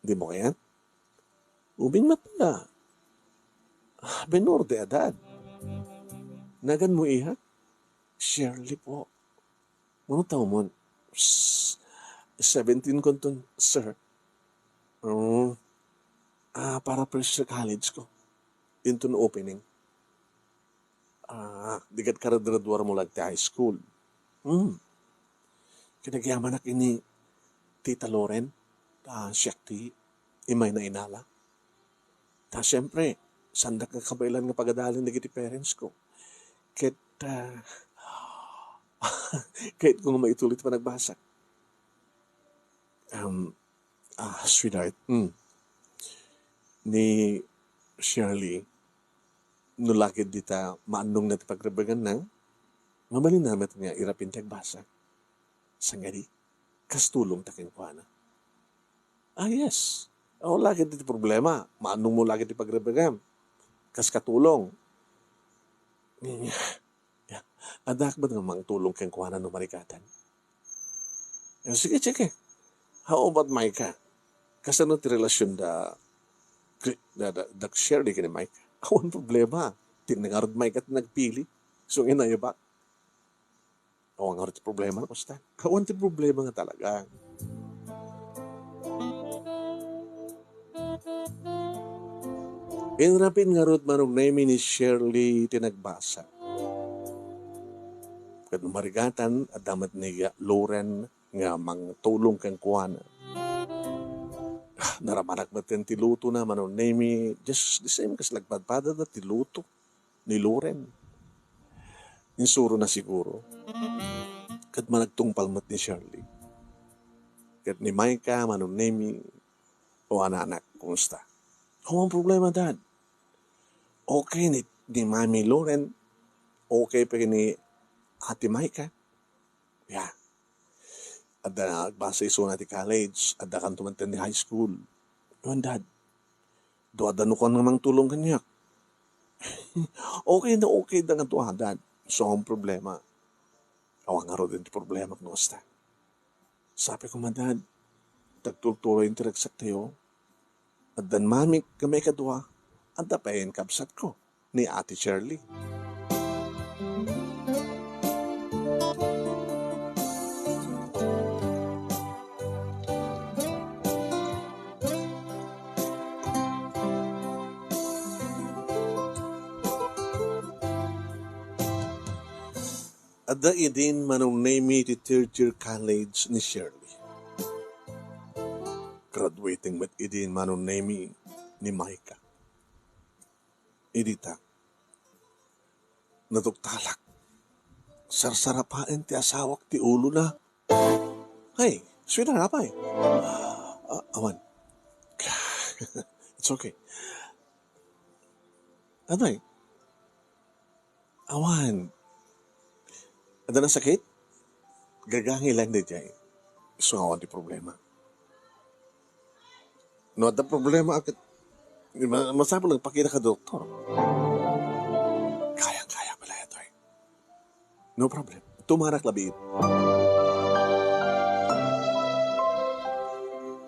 Dimo kayat? Ubing met pay a, ah, menor de edad. Naganmo, iha? Shirley po. Mano tawenmon? Psst, seventeen konton, sir. Oh. Ah, para first year college ko. Inton opening. Ah, di ket karagraduarmo laeng ti high school. Hmm. Ket agyamanak ni Tita Loren, ta siak ti immay nga inala. Ta siyempre, saandak nga kabaelan nga pagadalin dagiti parents ko. Ket, ah, kayatko nga maituloy ti panagbasa. Um, ah, sweetheart, mm. Ni Shirley, no la ket dita maannongna ti pagrebeganna, mabalinna met nga irapin ti agbasa. Sangadi, kas tulongta kenkuana. Ah, yes. Awan la ket ti problema. Maannongmo la ket ti pagrebegam. Kas katulong. Addaak met nga mangtulong kenkuana no marikatan. Eh, sige, sige. How about Micah? Kasano ti relasionda, da, da, da Shirley ken ni Micah? Awan problema. Ti ngarud, Micah ti nagpili. So, inayabak. Awan ngarud ti problema, kasta. Awan ti problema nga talaga. Inrapin ngarud, Manong Nemy, ni Shirley ti nagbasa. Ket marigatan, adda met ni Loren nga mangtulong kenkuana. Ah, naramanak met ti lutona, Manong Nemy, just the same, kas nagpadpadada ti luto ni Loren. Insurona siguro. Ket managtungpal met ni Shirley. Ket ni Micah, Manong Nemy, "O, ananak, kumusta?" "Awan problema, Dad. Okay ni, ni Mami Loren. Okay pa ni Ate Micah." Ya. Adda nagbasa isuna ti college, adda kanto man ti high school. Wen, Dad, duadda no kuan nga mangtulong kaniak. Okay na okay da nga dua, Dad. So, ang problema. Awan ngarud ti problema, kumusta? Sabi ko, Madad, tagtultuloy ti ragsak tayo. Addan mamik nga maikadua, adda pay kabsat ko, ni Ate Shirley. Adda idin Manong Nemy ti third year college ni Shirley. Graduating met idin Manong Nemy ni Micah. Idita, naduktalak. Sarsarapaen ti asawak ti ulona. Hey, sweetheart, apay? Ah, awan. It's okay. Anay? Awan. Adda nasakit? Gagangi lang daydiay. Isu nga awan ti problema. No adda problema, ket ma-, masapul nga pakita ka doktor. Kayang-kaya pala ito eh. No problem. Tumarak labi.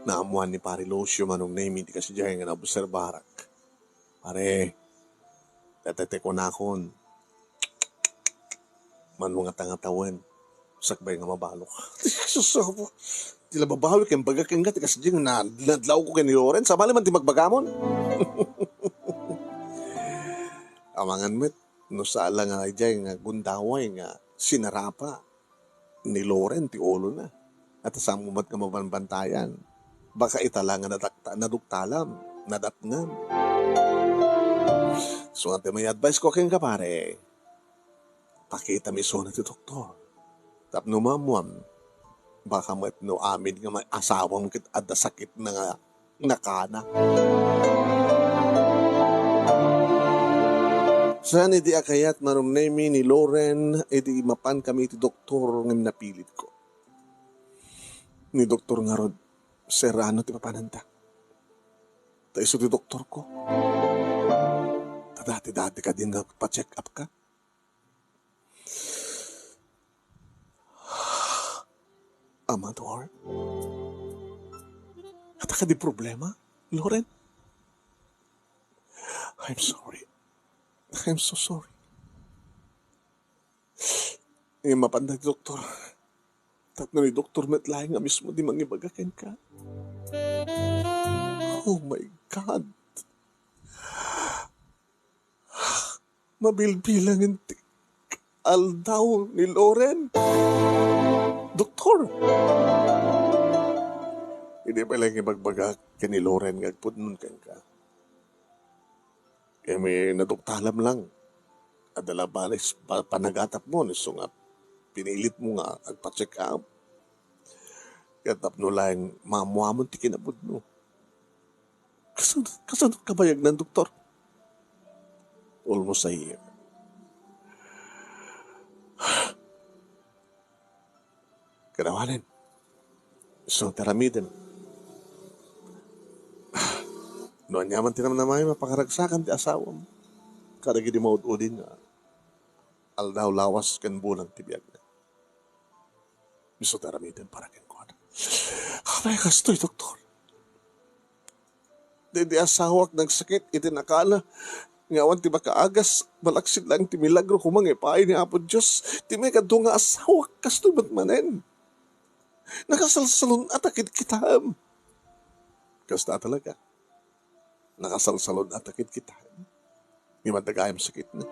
Naammuan ni Pare Lucio Manong Nemy ti kasidiay nga naobserbarak. Pare, tatay ti kunakon. Mano nga tangatawen. Sakbay nga mabalok. Sus, apo. Ti la babawi ken baga ken nga, ti kasdi nga na-, nadlaw ko ken ni Loren. Sabali man ti magbagamon. Amangan met, no sala nga idiay nga gundaway nga sinarapa ni Loren ti ulona. At saan mo met nga mabanbantayan? Baka ita la nga nadakta-, naduktalam, nadatngam. So, nga ti may advice ko kenka, pare, pakita mi isuna ti doktor. Tapno maammuam, baka met no amin nga may asawam ket adda sakit na nga nakana. Saan idi a kayat Manong Nemy ni Loren, idi mapan kami iti doktor ngem napilitko. Ni Doktor ngarud, Serrano ti papananta. Ta isu ti doktorko. Ta dati-dati kadin nga pa-check up ka. Amador? Adda kadi problema, Loren? I'm sorry. I'm so sorry. Ngem mapan dayta ti doktor. Tapno ni doktor met laeng nga mismo ti mangibaga kenka. Oh my God. Mabilbilangen ti aldaw ni Loren. Doktor! Idi pay laeng ibagbagak ken ni Loren nga agpudnon kenka. Kayatmi naduktalam lang. Adda la balis pa-, panagatapmo, isu nga pinilitmo nga agpa-check up. Ket tapno laeng maammuamon ti kinapudno. Kasano, kasano kabayagnan, Doktor? Almost a year. Kanawanen. Isu ti aramidem. No aniaman ti namnamaem a pakaragsakan ti asawam kadagidi maud-udi nga aldaw, lawas ken bulan ti biagna. Isu ti aramidem para kenkuana. Apay kastoy, Doktor? Daydi asawak nagsakit iti nakana. Nga awan ti makaagas, malaksid laeng ti milagro koma nga ipaay ni Apo Dios ti maikadua nga asawak, kastoy met manen. Nakasalsalun-at a kitkitaem. Kasta talaga. Nakasalsalun-at a kitkitaem. Ngem adda gayam sakitna.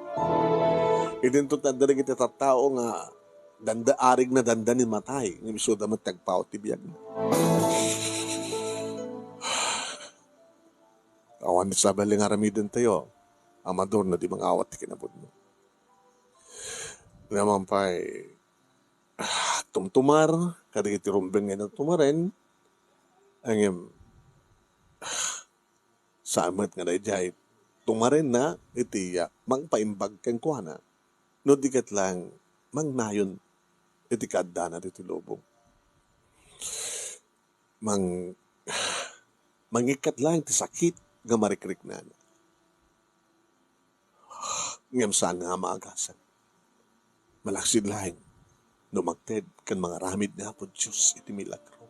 Idinto ti adda dagiti tattao nga danda arigna danda ni matay, ngem isuda met ti agpaut ti biagna. Awan ti sabali nga aramidentayo, Amador, no di mangawat ti kinapudno. Naman pay, ah, tumtumar, kadagiti rumbeng nga tumaren, ngem, ah, saan met nga daydiay tumarenna iti, ah, mangpaimbag kenkuana, no di ket laeng mangnayon iti kaaddana ditoy lubong. Mang-, mangikkat laeng ti sakit nga marikriknana. Ngem saan nga maagasan. Malaksid laeng no mangted ken mangaramid ni Apo Dios iti milagro.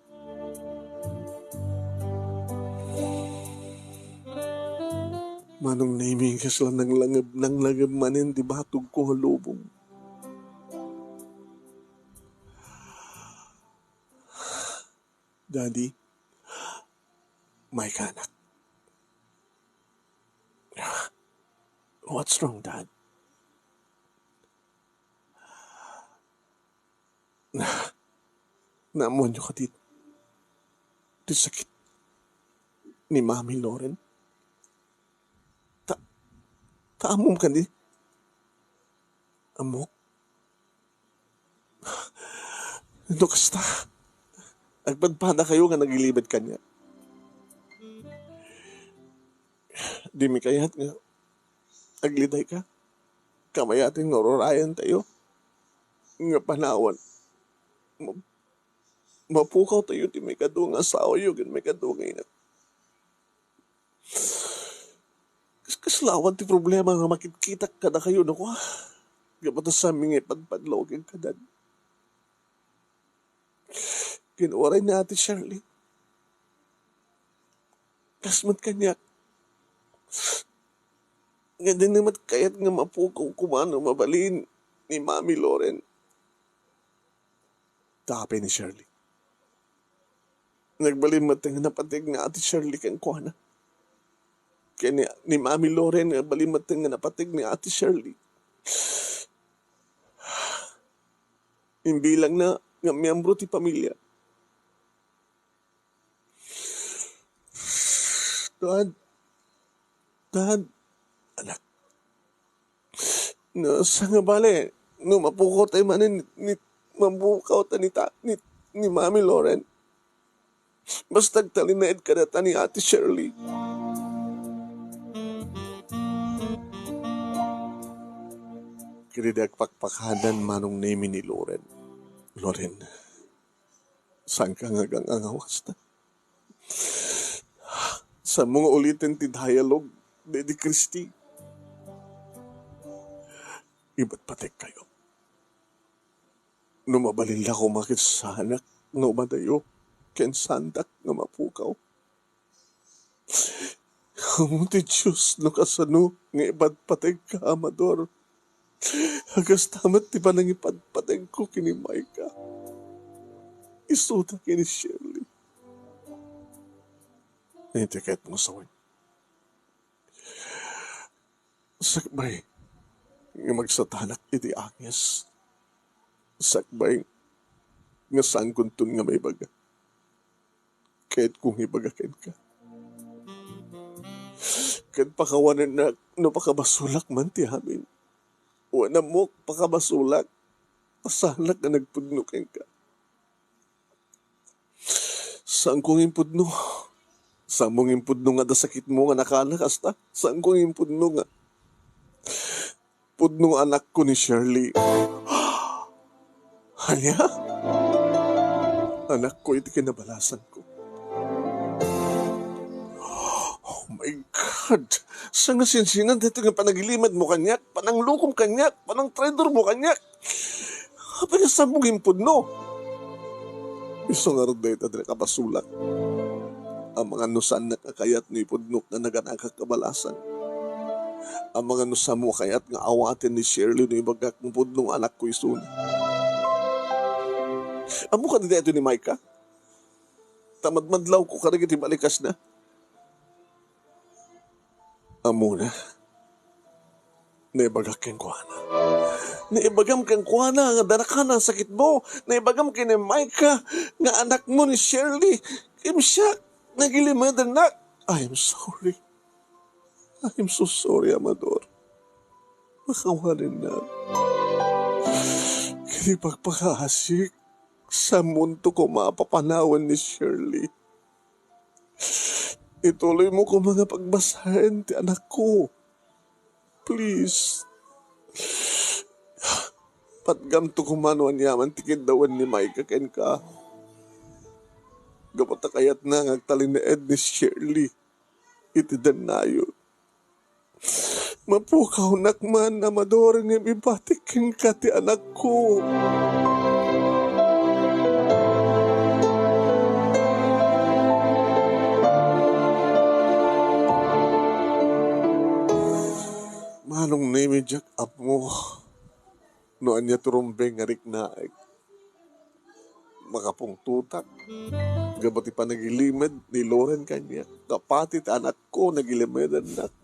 Manong Nemi, kasla nanglangeb, nanglangeb manen ti batogko nga lubong. Daddy, maika, anak. What's wrong, Dad? Na, naammoanyo kadi ti sakit ni Mami Loren? Ta, ta ammom kadi? Ammok. No kasta, agpadpadakayo nga nagilimed kaniak. Dimi kayat nga aglidayka. Kamayaten nga ururayantayo nga panawan. Ma-, mapukawtayo ti maikadua nga asawayo ken maikadua nga inak. Kas-, kasla awan ti problema nga makitkitak kadakayo, no, kua? Gapu ta saanmi nga ipadpadlaw kenka, Dad. Ken uray ni Ate Shirley. Kas met kaniak. Nga di na met kayat nga mapukaw koma no mabalin ni Mami Loren. Ta apay ni Shirley. Nagbalin met nga napateg ni Ate Shirley kenkuana. Ken ni, ni Mami Loren, nagbalin met nga napateg ni Ate Shirley. Imbilangna nga miyembro ti pamilya. Dad, Dad, anak. No, saan nga bale, no mapukaw tayo manen ni, ni, mapukaw ta ni ta, ni, ni Mami Loren. Basta agtalinaed kadata ni Ate Shirley. Ket idi agpakpakadan manong Nemi ni Loren. Loren, saanka nga agang-angaw kasta? Saanmo nga uliten ti dialogue, Daddy Christy? Ipadpategkayo. No mabalin la koma ket saanak nga umadayo ken saandak nga mapukaw. Ammo ti Dios no kasano nga ipadpategka, Amador. Kasta met ti panangipadpategko ken ni Micah. Isuda ken ni Shirley. Iti kayatmo sawen. Sakbay nga magsatanak iti angis. Sakbay nga saankonton nga maibaga. Kayatko nga ibaga kenka. Ket pakawanennak no pakabasolak man ti amin. Wen ammok, pakabasolak. Saanak nga nagpudno kenka. Saanko nga impudno. Saanmo nga impudno nga adda sakitmo nga nakanak kasta? Saanko nga impudno nga pudno nga anakko ni Shirley. Ania? Anakko iti kinabalasanko. Oh my God! Saan nga sinsinan daytoy nga panagilimed mo kaniak, pananglukom kaniak, panangtraidor mo kaniak? Apay nga saanmo nga impudno? Isu ngarud dayta ti nakabasolak. Amangan no saannak a kayat no ipudnok nga naganakak a balasan. Amangan no samo a kayat nga awaten ni Shirley no ibagak nga pudno nga anakko isuna. Ammo kadi daytoy ni Micah? Ta madmadlawko kadagiti balikasna. Ammona, naibagak kenkuana. Naibagam kenkuana nga dakana a sakitmo. Naibagam ken ni Micah nga anakmo ni Shirley. Ngem siak, nagilimedennak. I am sorry. I am so sorry, Amador. Pakawanennak. Ket ipakpakaasik, sammonto koma a papanawen ni Shirley. Ituloymo koma nga pagbasaen ti anakko. Please. Patgamto koma no aniaman ti kiddawen ni Micah kenka. Gapu ta kayatna nga agtalinaed ni Shirley iti dennayo. Mapukawnak man, Amador, ngem ibatik kenka ti anakko. Manong Nemi, diak ammo no ania ti rumbeng nga riknaek. Makapungtotak gapu ti panagilimed ni Loren kaniak. Kapati ti anakko, nagilimedennak.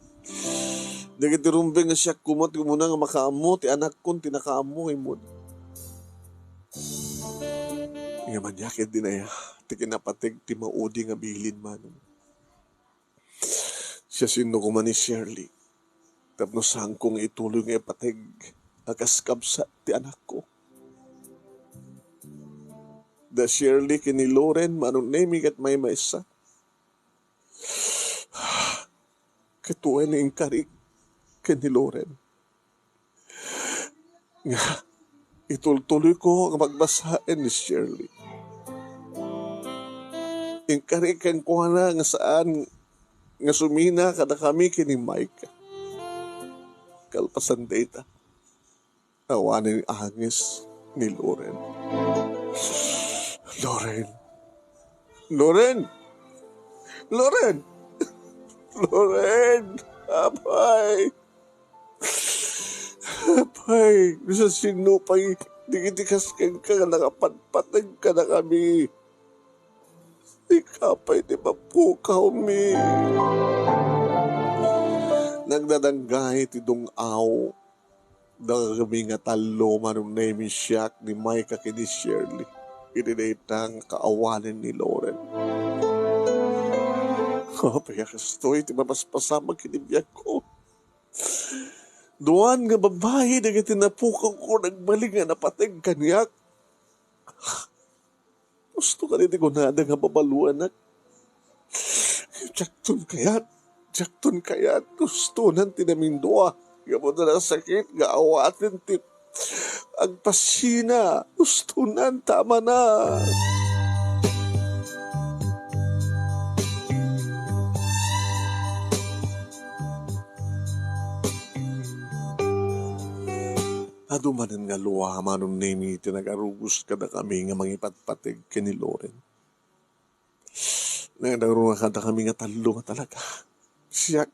Dagiti rumbeng nga siak koma ti umuna nga makaammo, ti anakkon ti nakaammo nga immuna. Ngem ania ketdin aya ti kinapateg ti maudi nga bilin, Manong? Siasino koma ni Shirley tapno saanko nga ituloy nga ipateg a kas kabsat ti anakko? Da Shirley ken ni Loren, Manong Nemi, ket maymaysa. Ket wen, inkarik ken ni Loren nga itultuloyko nga pagbasaen ni Shirley. Inkarik kenkuana nga saan nga sumina kadakami ken ni Micah. Kalpasan dayta, awanen angis ni Loren. Loren! Loren! Loren! Loren! Apay! Apay, no siasino pay dagiti kas kenka nga nakapatpateg kadakami? Sika pay ti mapukawmi. Nagdadanggay ti dung-aw dakami nga tallo, Manong Nemi, siak, ni Micah ken ni Shirley, iti dayta nga kaawanen ni Loren. Apay a kastoy ti mapaspasamak iti biagko? Duan nga babai dagiti napukawko nagbalin nga napateg kaniak. Husto kadi ti kunada nga babaluanak? Diakton kayat, diakton kayat hustonan ti namingdua. Gapu ta nasakit nga awaten ti agpasina, hustonan ta amana. Adu manen nga lua, Manong Nemi, ti nagarugos kadakami nga mangipatpateg ken ni Loren. Nagdagdaguna kadakami nga tallo nga talaga. Siak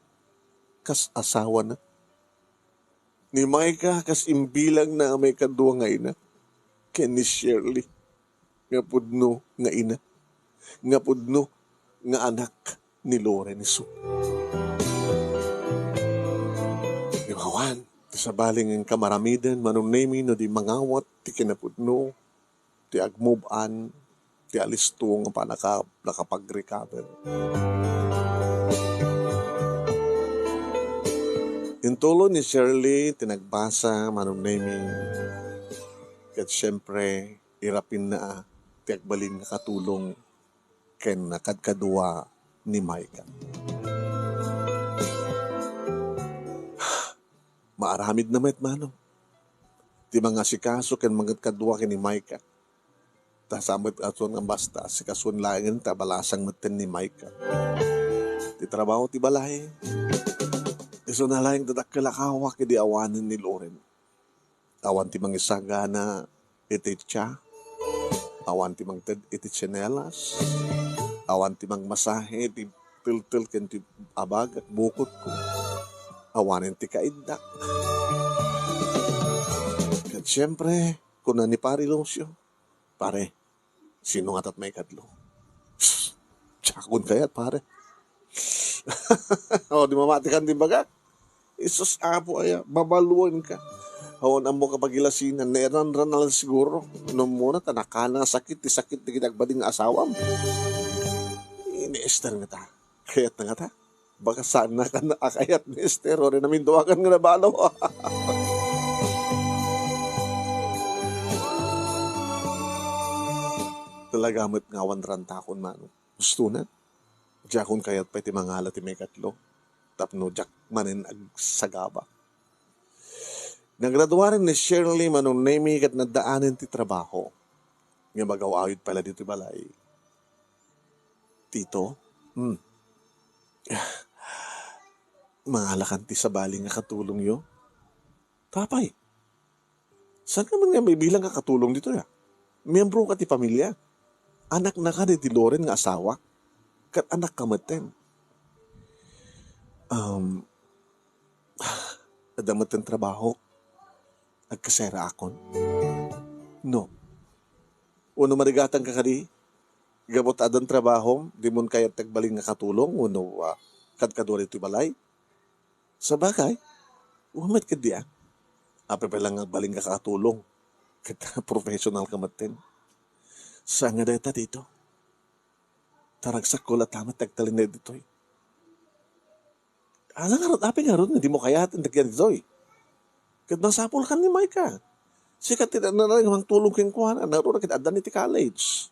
kas asawana. Ni Micah kas imbilangna a maikadua nga ina. Ken ni Shirley nga pudno nga ina. Nga pudno nga anak ni Loren isu. Ngem awan ti sabali nga inka maramiden, Manong Nemi, no di mangawat ti kinapudno, ti agmove-an, ti alisto nga panaka-, nakapag-recover. Intuloy ni Shirley ti nagbasa, Manong Nemi, ket siyempre, irapinna ti agbalin nga katulong ken kadkadua ni Micah. Maaramidna met, Manong, ti mangasikaso ken mangkadkadua ken ni Micah. Ta sa met a suan nga basta asikasuen laengen ta balasang metten ni Micah. Ti trabaho ti balay, isuna laeng ti dakkel a kawak idi awanen ni Loren. Awan ti mangisagana iti tia, awan ti mangted iti tsinelas, awan ti mangmasahe iti teltel ken ti abag a bukotko. awanen ti kaiddak. Ket siempre, kuna ni Pare Lucio, "Pare, sino ngata ti maikatlo?" "Diakon kayat, pare." O, di mamatikan di bagak. Isus, Apo aya, babaluenka. Awan ammo kapagilasinan, naeranranal siguro. No muna ta nakana sakit, ti sakit dagiti agbalin nga asawam. Ni Esther ngata. Kayatna ngata. Baka saan na kan-, a kayat ni Esther, o rin namin duwagan nga nabalo. Talaga met nga awan rantakon, Manong. Gusto na. Diakon kayat pay ti mangala ti maikatlo. Tapno diak manen agsagaba. Nagraduaren ni Shirley Manong Nemi ket naddaanen ti trabaho. Nga magaw-awid pay la ditoy balay. Tito? Hmm. Mangalakan ti sabali nga katulongyo? Tapay. Saan ka man nga maibilang nga katulong ditoy, a? Miyembro ka ti pamilya. Anakna kadi ti Loren nga asawa. Ket anakka metten. Um, adda metten trabaho. Agkaseraakon. No. Wenno marigatangka kadi? Gapu ta addan trabahom, dimon kayat ti agbalin nga katulong, wenno, ah, kadkadua ditoy balay? Sabagay, wen met ketdi, a. Apay pay la nga agbalin nga katulong. Ket professional ka metten. Saan nga dayta, Tito? Taragsakko latta met ti agtalinaed ditoy. Ala ngarud, apay ngarud nga dimo kayaten dagiti ditoy? Ket masapulkan ni Micah. Sika ti nanang mangtulong kenkuana, ngarud ket addan iti college.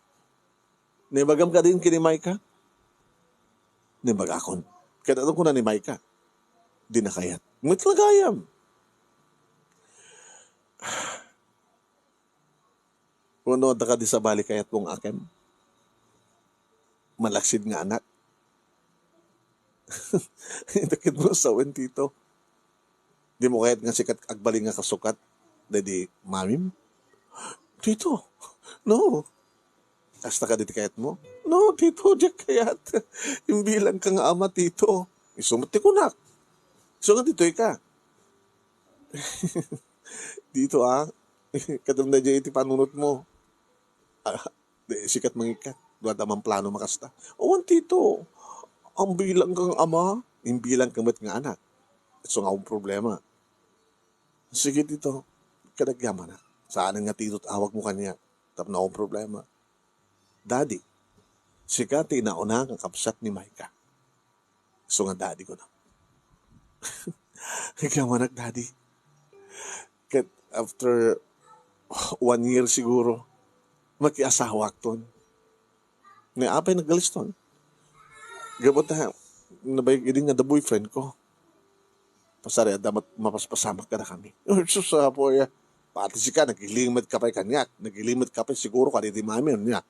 Naibagam kadi ken ni Micah? Naibagakon. Ket adda kuna ni Micah, dina kayat. Met la gayam. Wenno adda kadi sabali kayatmo nga akem? Malaksid nga anak? Ket no sawen, Tito. Dimo kayat nga sika ti agbalin nga kasukat daydi mamim? Tito, no. Kasta kadi ti kayatmo? No, Tito, diak kayat. Imbilangka nga ama, Tito. Isu met ti kunak. Isu nga ditoy ka. Tito, a. Kadam daydiay iti panunotmo. A, di, sika ti mangikkat. Dua ti mamplano a kasta. Awan, Tito. Imbilangka nga ama, imbilangka met nga anak. Isu nga awan problema. Sige, Tito. Ket agyamanak. Saanen nga Tito ti awagmo kaniak. Tapno awan problema. Daddy, sika ti inauna nga kabsat ni Micah. Isu nga daddy ko na. Agyamanak, daddy. Ket after one year siguro, makiasawakton. Nga apay nagaliston? Gapu ta, nabayag idi nga adda boyfriend ko. Pasari adda mat-, mapaspasamak kadakami. Sus, apo aya. Pati sika, naglimed ka pay kaniak. Naglimed ka pay siguro kaditi mami, ania.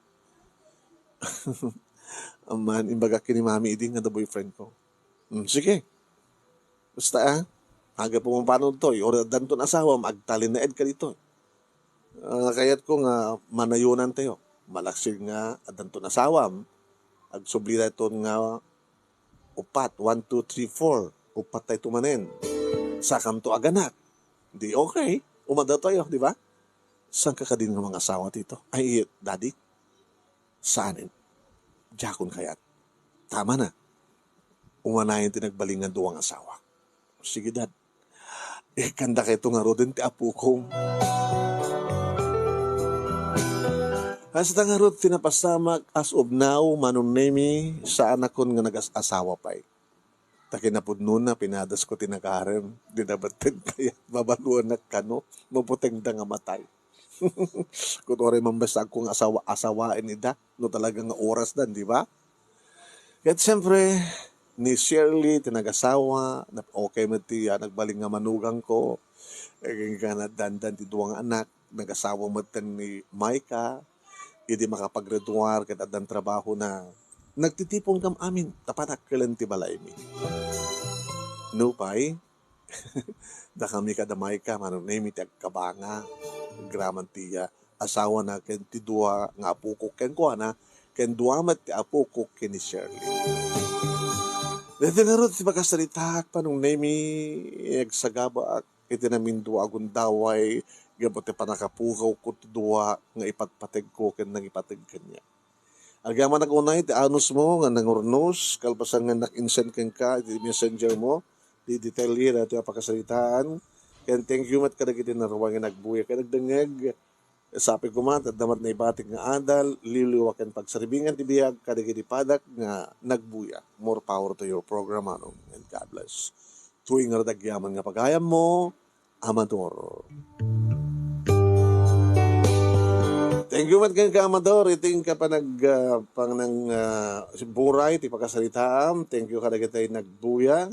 Amman, imbagak ken ni mami idi nga adda boyfriend ko. Hmm, sige. Basta, a, aggapu mapanunto, uray addanton asawam, agtalinaed ka ditoy. A, kayatko nga manayonantayo. Malaksid nga addanton asawam, agsubli dayton nga upat, one, two, three, four. Upat dayto manen. Sakanto aganak. Di okay. Umadatayo, di ba? Saan ka kadin nga mangasawa, Tito? Ay, daddy? Saanen. Diakon kayat. Tama na. Umanayen ti nagbalin nga dua nga asawa. Sige, Dad. Ikkandakayto ngaruden ti apokom. Hasta ngarud ti napasamak as of now, Manong Nemi, saanakon nga nagas-asawa pay. Ta kinapudnona, pinadasko ti nagarem, di na batten kayat, babaluanak kano, mabutengda nga matay. Kuno uray mambasaagko nga asawa, asawaen ida, no talaga nga orasdan, di ba? Ket siyempre, ni Shirley ti nagasawa, na-, okay met ti, ah, nagbalin nga manugangko. Eh, nga nadandan ti dua nga anak, nagasawa met ni Micah. Idi makapaggraduar ket addan trabahona, nagtitipon kam amin, ta panakkelen ti balaymi. Nupay, dakami kada Micah, Manong Nemi ti agkabanga, agraman ti, ah, asawana ken ti dua nga apokok kenkuana, ken dua met ti apokok ken ni Shirley. Daytoy ngarud ti pakasaritaak, Manong Nemi, agsagabaak iti namindua a gundaway gapu ti pannakapugawko ti dua nga ipatpategko ken nangipateg kaniak. Agyamanak unay ti anusmo nga nangurnos, kalpasan nga nak-insend kenka iti messenger mo, ti detalye daytoy a pakasaritaan. Ken thank you met kadagiti narua nga nagbuya ken nagdengngeg. Sapay koma, adda met naibatik nga adal, liwliwa ken pagserbingan ti biag kadagiti padak nga nagbuya. More power to your program, Manong, and God bless. Tuwing nga agyaman nga pagayammo, Amador. Thank you met kenka, Amador. Iti inka panag, ah, pangnang, ah, buray ti pakasaritaam. Thank you kadagiti nagbuya.